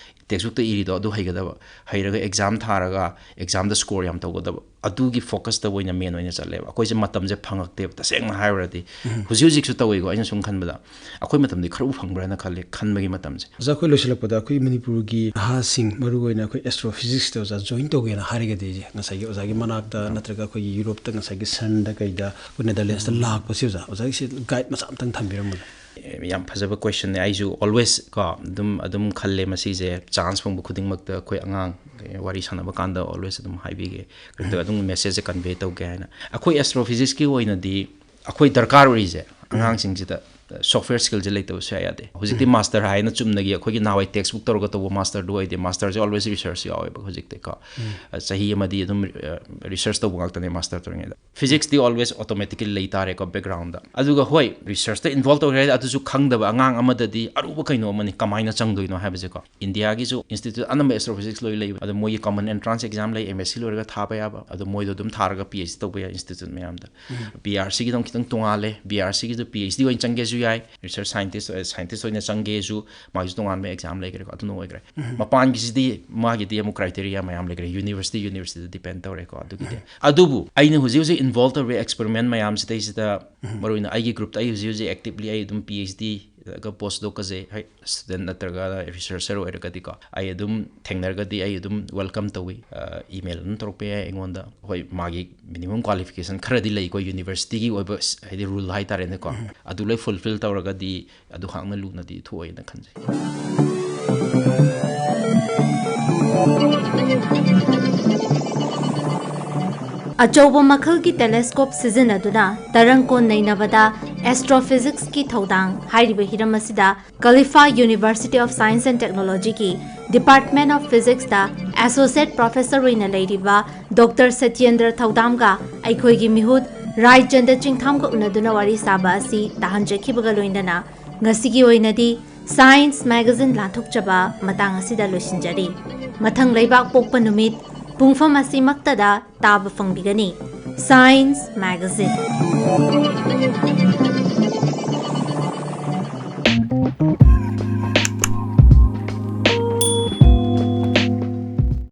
ꯇꯦꯛꯁꯕꯨꯛꯇ ꯏꯔꯤꯗꯣ ꯑꯗꯨ ꯍꯩꯒꯗꯕ, ꯍꯩꯔꯒ ꯑꯦꯛꯖꯥꯝ ꯊꯥꯔꯒ ꯑꯦꯛꯖꯥꯝꯗ ꯁ꯭ꯀꯣꯔ ꯌꯥꯝ ꯇꯧꯒꯗꯕ, ꯑꯗꯨꯒꯤ ꯐꯣꯀꯁꯇ ꯑꯣꯏꯅ ꯃꯦꯟ ꯑꯣꯏꯅ ꯆꯠꯂꯦꯕ꯫ ꯑꯩꯈꯣꯏꯁꯦ ꯃꯇꯝꯁꯦ ꯐꯪꯉꯛꯇꯦꯕ, ꯇꯁꯦꯡꯅ ꯍꯥꯏꯔꯨꯔꯗꯤ꯫ ꯍꯧꯖꯤꯛ ꯍꯧꯖꯤꯛꯁꯨ ꯇꯧꯋꯤꯀꯣ, ꯑꯩꯅ ꯁꯨꯝ ꯈꯟꯕꯗ ꯑꯩꯈꯣꯏ ꯃꯇꯝꯗꯤ ꯈꯔꯕꯨ ꯐꯪꯕ꯭ꯔꯥꯅ ꯈꯜꯂꯦ, ꯈꯟꯕꯒꯤ ꯃꯇꯝꯁꯦ꯫ ꯑꯣꯖꯥ, ꯑꯩꯈꯣꯏ ꯂꯣꯏꯁꯤꯜꯂꯛꯄꯗ ꯑꯩꯈꯣꯏ ꯃꯅꯤꯄꯨꯔꯒꯤ ꯅꯍꯥꯁꯤꯡ, ꯃꯔꯨꯑꯣꯏꯅ ꯑꯩꯈꯣꯏ ꯑꯦꯁꯇ꯭ꯔꯣꯐꯤꯖꯤꯛꯁꯇ ꯑꯣꯖꯥ ꯖꯣꯏꯟ ꯇꯧꯒꯦꯅ ꯍꯥꯏꯔꯒꯗꯤ, ꯉꯁꯥꯏꯒꯤ ꯑꯣꯖꯥꯒꯤ ꯃꯅꯥꯛꯇ ꯅꯠꯇ꯭ꯔꯒ ꯑꯩꯈꯣꯏꯒꯤ ꯌꯨꯔꯣꯞꯇ, ꯉꯁꯥꯏꯒꯤ ꯁꯟꯗ ꯀꯩꯗ, ꯑꯩꯈꯣꯏ ꯅꯦꯗꯔꯂꯦꯟꯁꯇ ꯂꯥꯛꯄꯁꯦ ꯑꯣꯖꯥ, ꯑꯣꯖꯥꯒꯤꯁꯤ ꯒꯥꯏꯗ ꯃꯆꯥ ꯑꯝꯇꯪ ꯊꯝꯕꯤꯔꯝꯃꯨꯅꯦ꯫ ꯑꯦ, ꯌꯥꯝ ꯐꯖꯕ ꯀꯣꯏꯁꯟꯅꯦ꯫ ꯑꯩꯁꯨ ꯑꯣꯜꯋꯦꯁ ꯀꯣ ꯑꯗꯨꯝ, ꯑꯗꯨꯝ ꯈꯜꯂꯦ ꯃꯁꯤꯁꯦ, ꯆꯥꯟꯁ ꯐꯪꯕ ꯈꯨꯗꯤꯡꯃꯛꯇ ꯑꯩꯈꯣꯏ ꯑꯉꯥꯡ, ꯑꯦ, ꯋꯥꯔꯤ ꯁꯥꯟꯅꯕ ꯀꯥꯟꯗ ꯑꯣꯜꯋꯦꯁ ꯑꯗꯨꯝ ꯍꯥꯏꯕꯤꯒꯦ, ꯀꯩꯅꯣ ꯇꯧꯔꯒ ꯑꯗꯨꯝ ꯃꯦꯁꯦꯖꯁꯦ ꯀꯟꯚꯦ ꯇꯧꯒꯦ ꯍꯥꯏꯅ꯫ ꯑꯩꯈꯣꯏ ꯑꯦꯁꯇ꯭ꯔꯣꯐꯤꯖꯤꯛꯁꯀꯤ ꯑꯣꯏꯅꯗꯤ ꯑꯩꯈꯣꯏ ꯗꯔꯀꯥꯔ ꯑꯣꯏꯔꯤꯁꯦ ꯑꯉꯥꯡꯁꯤꯡꯁꯤꯗ ꯁꯣꯐꯋꯦꯌꯔ ꯁ꯭ꯀꯤꯜꯁꯦ ꯂꯩꯇꯕ ꯁꯨꯡꯌꯥ ꯌꯥꯗꯦ꯫ ꯍꯧꯖꯤꯛꯇꯤ ꯃꯥꯁꯇꯔ ꯍꯥꯏꯅ ꯆꯨꯝꯅꯒꯤ ꯑꯩꯈꯣꯏꯒꯤ ꯅꯍꯥꯟꯋꯥꯏ ꯇꯦꯛꯁꯕꯨꯛ ꯇꯧꯔꯒ ꯇꯧꯕ ꯃꯥꯁꯇꯔꯗꯨ ꯑꯣꯏꯗꯦ꯫ ꯃꯥꯁꯇꯔꯁꯦ ꯑꯣꯜꯋꯦꯁ ꯔꯤꯁꯔꯁ ꯌꯥꯎꯋꯦꯕ ꯍꯧꯖꯤꯛꯇꯤꯀꯣ꯫ ꯆꯍꯤ ꯑꯃꯗꯤ ꯑꯗꯨꯝ, ꯑ, ꯔꯤꯁꯔꯁ ꯇꯧꯕ ꯉꯥꯛꯇꯅꯦ ꯃꯥꯁꯇꯔ ꯇꯧꯔꯤꯉꯩꯗ꯫ ꯐꯤꯖꯤꯛꯁꯇꯤ ꯑꯣꯜꯋꯦꯁ ꯑꯣꯇꯣꯃꯦꯇꯤꯀꯦꯂꯤ ꯂꯩ ꯇꯥꯔꯦꯀꯣ ꯕꯦꯛꯒ꯭ꯔꯥꯎꯟꯗ꯫ ꯑꯗꯨꯒ ꯍꯣꯏ, ꯔꯤꯁꯔꯁꯇ ꯏꯟꯚꯣꯜꯕ ꯇꯧꯈ꯭ꯔꯦ ꯍꯥꯏꯗꯤ ꯑꯗꯨꯁꯨ ꯈꯪꯗꯕ ꯑꯉꯥꯡ ꯑꯃꯗꯗꯤ ꯑꯔꯨꯕ ꯀꯩꯅꯣ ꯑꯃꯅꯤ, ꯀꯃꯥꯏꯅ ꯆꯪꯗꯣꯏꯅꯣ ꯍꯥꯏꯕꯁꯦꯀꯣ꯫ ꯏꯟꯗꯤꯌꯥꯒꯤꯁꯨ ꯏꯟꯁꯇꯤꯇ꯭ꯌꯨꯠ ꯑꯅꯝꯕ ꯑꯦꯁꯇ꯭ꯔꯣꯐꯤꯖꯤꯛꯁ ꯂꯣꯏ ꯂꯩꯕ, ꯑꯗꯣ ꯃꯣꯏꯒꯤ ꯀꯃꯟ ꯑꯦꯟꯇ꯭ꯔꯥꯟꯁ ꯑꯦꯛꯖꯥꯝ ꯂꯩ, ꯑꯦꯝ ꯑꯦꯁ ꯁꯤ ꯂꯣꯏꯔꯒ ꯊꯥꯕ ꯌꯥꯕ, ꯑꯗꯣ ꯃꯣꯏꯗꯣ ꯑꯗꯨꯝ ꯊꯥꯔꯒ ꯄꯤ ꯑꯩꯆ ꯗꯤ ꯇꯧꯕ ꯌꯥꯏ ꯏꯟꯁꯇꯤꯇ꯭ꯌꯨꯠ ꯃꯌꯥꯝꯗ꯫ ꯕꯤ ꯑꯥꯔ ꯁꯤꯒꯤꯗꯣ ꯈꯤꯇꯪ ꯇꯣꯡꯉꯥꯜꯂꯦ, ꯕꯤ ꯑꯥꯔ ꯁꯤꯒꯤꯗꯣ ꯄꯤ ꯑꯩꯆ ꯗꯤ ꯑꯣꯏꯅ ꯆꯪꯒꯦꯁꯨ ꯌꯥꯏ, ꯔꯤꯁꯔꯁ ꯁꯥꯏꯟꯇꯤꯁ ꯁꯥꯏꯟꯇꯤꯁ ꯑꯣꯏꯅ ꯆꯪꯒꯦꯁꯨ ꯃꯥꯒꯤꯁꯨ ꯇꯣꯉꯥꯟꯕ ꯑꯦꯛꯖꯥꯝ ꯂꯩꯈ꯭ꯔꯦꯀꯣ, ꯑꯗꯨꯅ ꯑꯣꯏꯈ꯭ꯔꯦ꯫ ꯃꯄꯥꯟꯒꯤꯁꯤꯗꯤ ꯃꯥꯒꯤꯗꯤ ꯑꯃꯨꯛ ꯀ꯭ꯔꯥꯏꯇꯦꯔꯤꯌꯥ ꯃꯌꯥꯝ ꯂꯩꯈ꯭ꯔꯦ, ꯌꯨꯅꯤꯚꯔꯁꯤꯇꯤ ꯌꯨꯅꯤꯚꯔꯁꯤꯇꯤꯗ ꯗꯤꯄꯦꯟ ꯇꯧꯔꯦꯀꯣ꯫ ꯑꯗꯨꯒꯤꯗꯤ ꯑꯗꯨꯕꯨ ꯑꯩꯅ ꯍꯧꯖꯤꯛ ꯍꯧꯖꯤꯛ ꯏꯟꯚꯣꯜꯕ ꯇꯧꯔꯤꯕ ꯑꯦꯛꯁꯄꯦꯔꯤꯃꯦꯟ ꯃꯌꯥꯝꯁꯤꯗꯩꯁꯤꯗ ꯃꯔꯨꯑꯣꯏꯅ ꯑꯩꯒꯤ ꯒ꯭ꯔꯨꯞꯇ ꯑꯩ ꯍꯧꯖꯤꯛ ꯍꯧꯖꯤꯛ ꯑꯦꯛꯇꯤꯚꯂꯤ ꯑꯩ ꯑꯗꯨꯝ ꯄꯤ ꯑꯩꯆ ꯗꯤꯒ ꯄꯣꯁ ꯗꯣꯛꯀꯁꯦ, ꯍꯣꯏ, ꯁ꯭ꯇꯨꯗꯦꯟꯠ ꯅꯠꯇ꯭ꯔꯒ ꯔꯤꯁꯔꯆꯔ ꯑꯣꯏꯔꯒꯗꯤꯀꯣ, ꯑꯩ ꯑꯗꯨꯝ ꯊꯦꯡꯅꯔꯒꯗꯤ ꯑꯩ ꯑꯗꯨꯝ ꯋꯦꯜꯀꯝ ꯇꯧꯏ꯫ ꯏꯃꯦꯜ ꯑꯗꯨꯝ ꯇꯧꯔꯛꯄ ꯌꯥꯏ ꯑꯩꯉꯣꯟꯗ꯫ ꯍꯣꯏ, ꯃꯥꯒꯤ ꯃꯤꯅꯤꯃꯝ ꯀ꯭ꯋꯥꯂꯤꯐꯤꯀꯦꯁꯟ ꯈꯔꯗꯤ ꯂꯩꯀꯣ, ꯌꯨꯅꯤꯚꯔꯁꯤꯇꯤꯒꯤ ꯑꯣꯏꯕ ꯍꯥꯏꯗꯤ ꯔꯨꯜ ꯍꯥꯏꯇꯥꯔꯦꯅꯦꯀꯣ꯫ ꯑꯗꯨ ꯂꯣꯏ ꯐꯨꯜꯐꯤꯜ ꯇꯧꯔꯒꯗꯤ ꯑꯗꯨ ꯍꯥꯛꯅ ꯂꯨꯅꯗꯤ ꯊꯣꯛꯑꯣꯏꯅ ꯈꯟꯖꯩ꯫ ꯑꯆꯧꯕ ꯃꯈꯜꯒꯤ ꯇꯦꯂꯦꯁꯀꯣꯞ ꯁꯤꯖꯤꯟꯅꯗꯨꯅ ꯇꯔꯪ ꯀꯣꯟ ꯅꯩꯅꯕꯗ ꯑꯦꯁꯇ꯭ꯔꯣꯐꯤꯖꯤꯛꯁꯀꯤ ꯊꯧꯗꯥꯡ ꯍꯥꯏꯔꯤꯕ ꯍꯤꯔꯝ ꯑꯁꯤꯗ ꯀꯂꯤꯐꯥ ꯌꯨꯅꯤꯚꯔꯁꯤꯇꯤ ꯑꯣꯐ ꯁꯥꯏꯟꯁ ꯑꯦꯟ ꯇꯦꯛꯅꯣꯂꯣꯖꯤꯒꯤ ꯗꯤꯄꯥꯔꯠꯃꯦꯟ ꯑꯣꯐ ꯐꯤꯖꯤꯛꯁꯇ ꯑꯦꯁꯣꯁꯤꯌꯦꯠ ꯄ꯭ꯔꯣꯐꯦꯁꯔ ꯑꯣꯏꯅ ꯂꯩꯔꯤꯕ ꯗꯣꯛꯇꯔ ꯁꯇ꯭ꯌꯦꯟꯗ꯭ꯔ ꯊꯧꯗꯥꯝꯒ ꯑꯩꯈꯣꯏꯒꯤ ꯃꯤꯍꯨꯠ ꯔꯥꯏꯆꯟꯗ ꯆꯤꯡꯊꯥꯝꯒ ꯎꯅꯗꯨꯅ ꯋꯥꯔꯤ ꯁꯥꯕ ꯑꯁꯤ ꯇꯥꯍꯟꯖꯈꯤꯕꯒ ꯂꯣꯏꯅꯅ ꯉꯁꯤꯒꯤ ꯑꯣꯏꯅꯗꯤ ꯁꯥꯏꯟꯁ ꯃꯦꯒꯥꯖꯤꯟ ꯂꯥꯟꯊꯣꯛꯆꯕ ꯃꯇꯥꯡ ꯑꯁꯤꯗ ꯂꯣꯏꯁꯤꯟꯖꯔꯤ꯫ ꯃꯊꯪ ꯂꯩꯕꯥꯛ ꯄꯣꯛꯄ ꯅꯨꯃꯤꯠ ꯄꯨꯡꯐꯝ ꯑꯁꯤꯃꯛꯇꯗ ꯇꯥꯕ ꯐꯪꯕꯤꯒꯅꯤ꯫ Science magazine.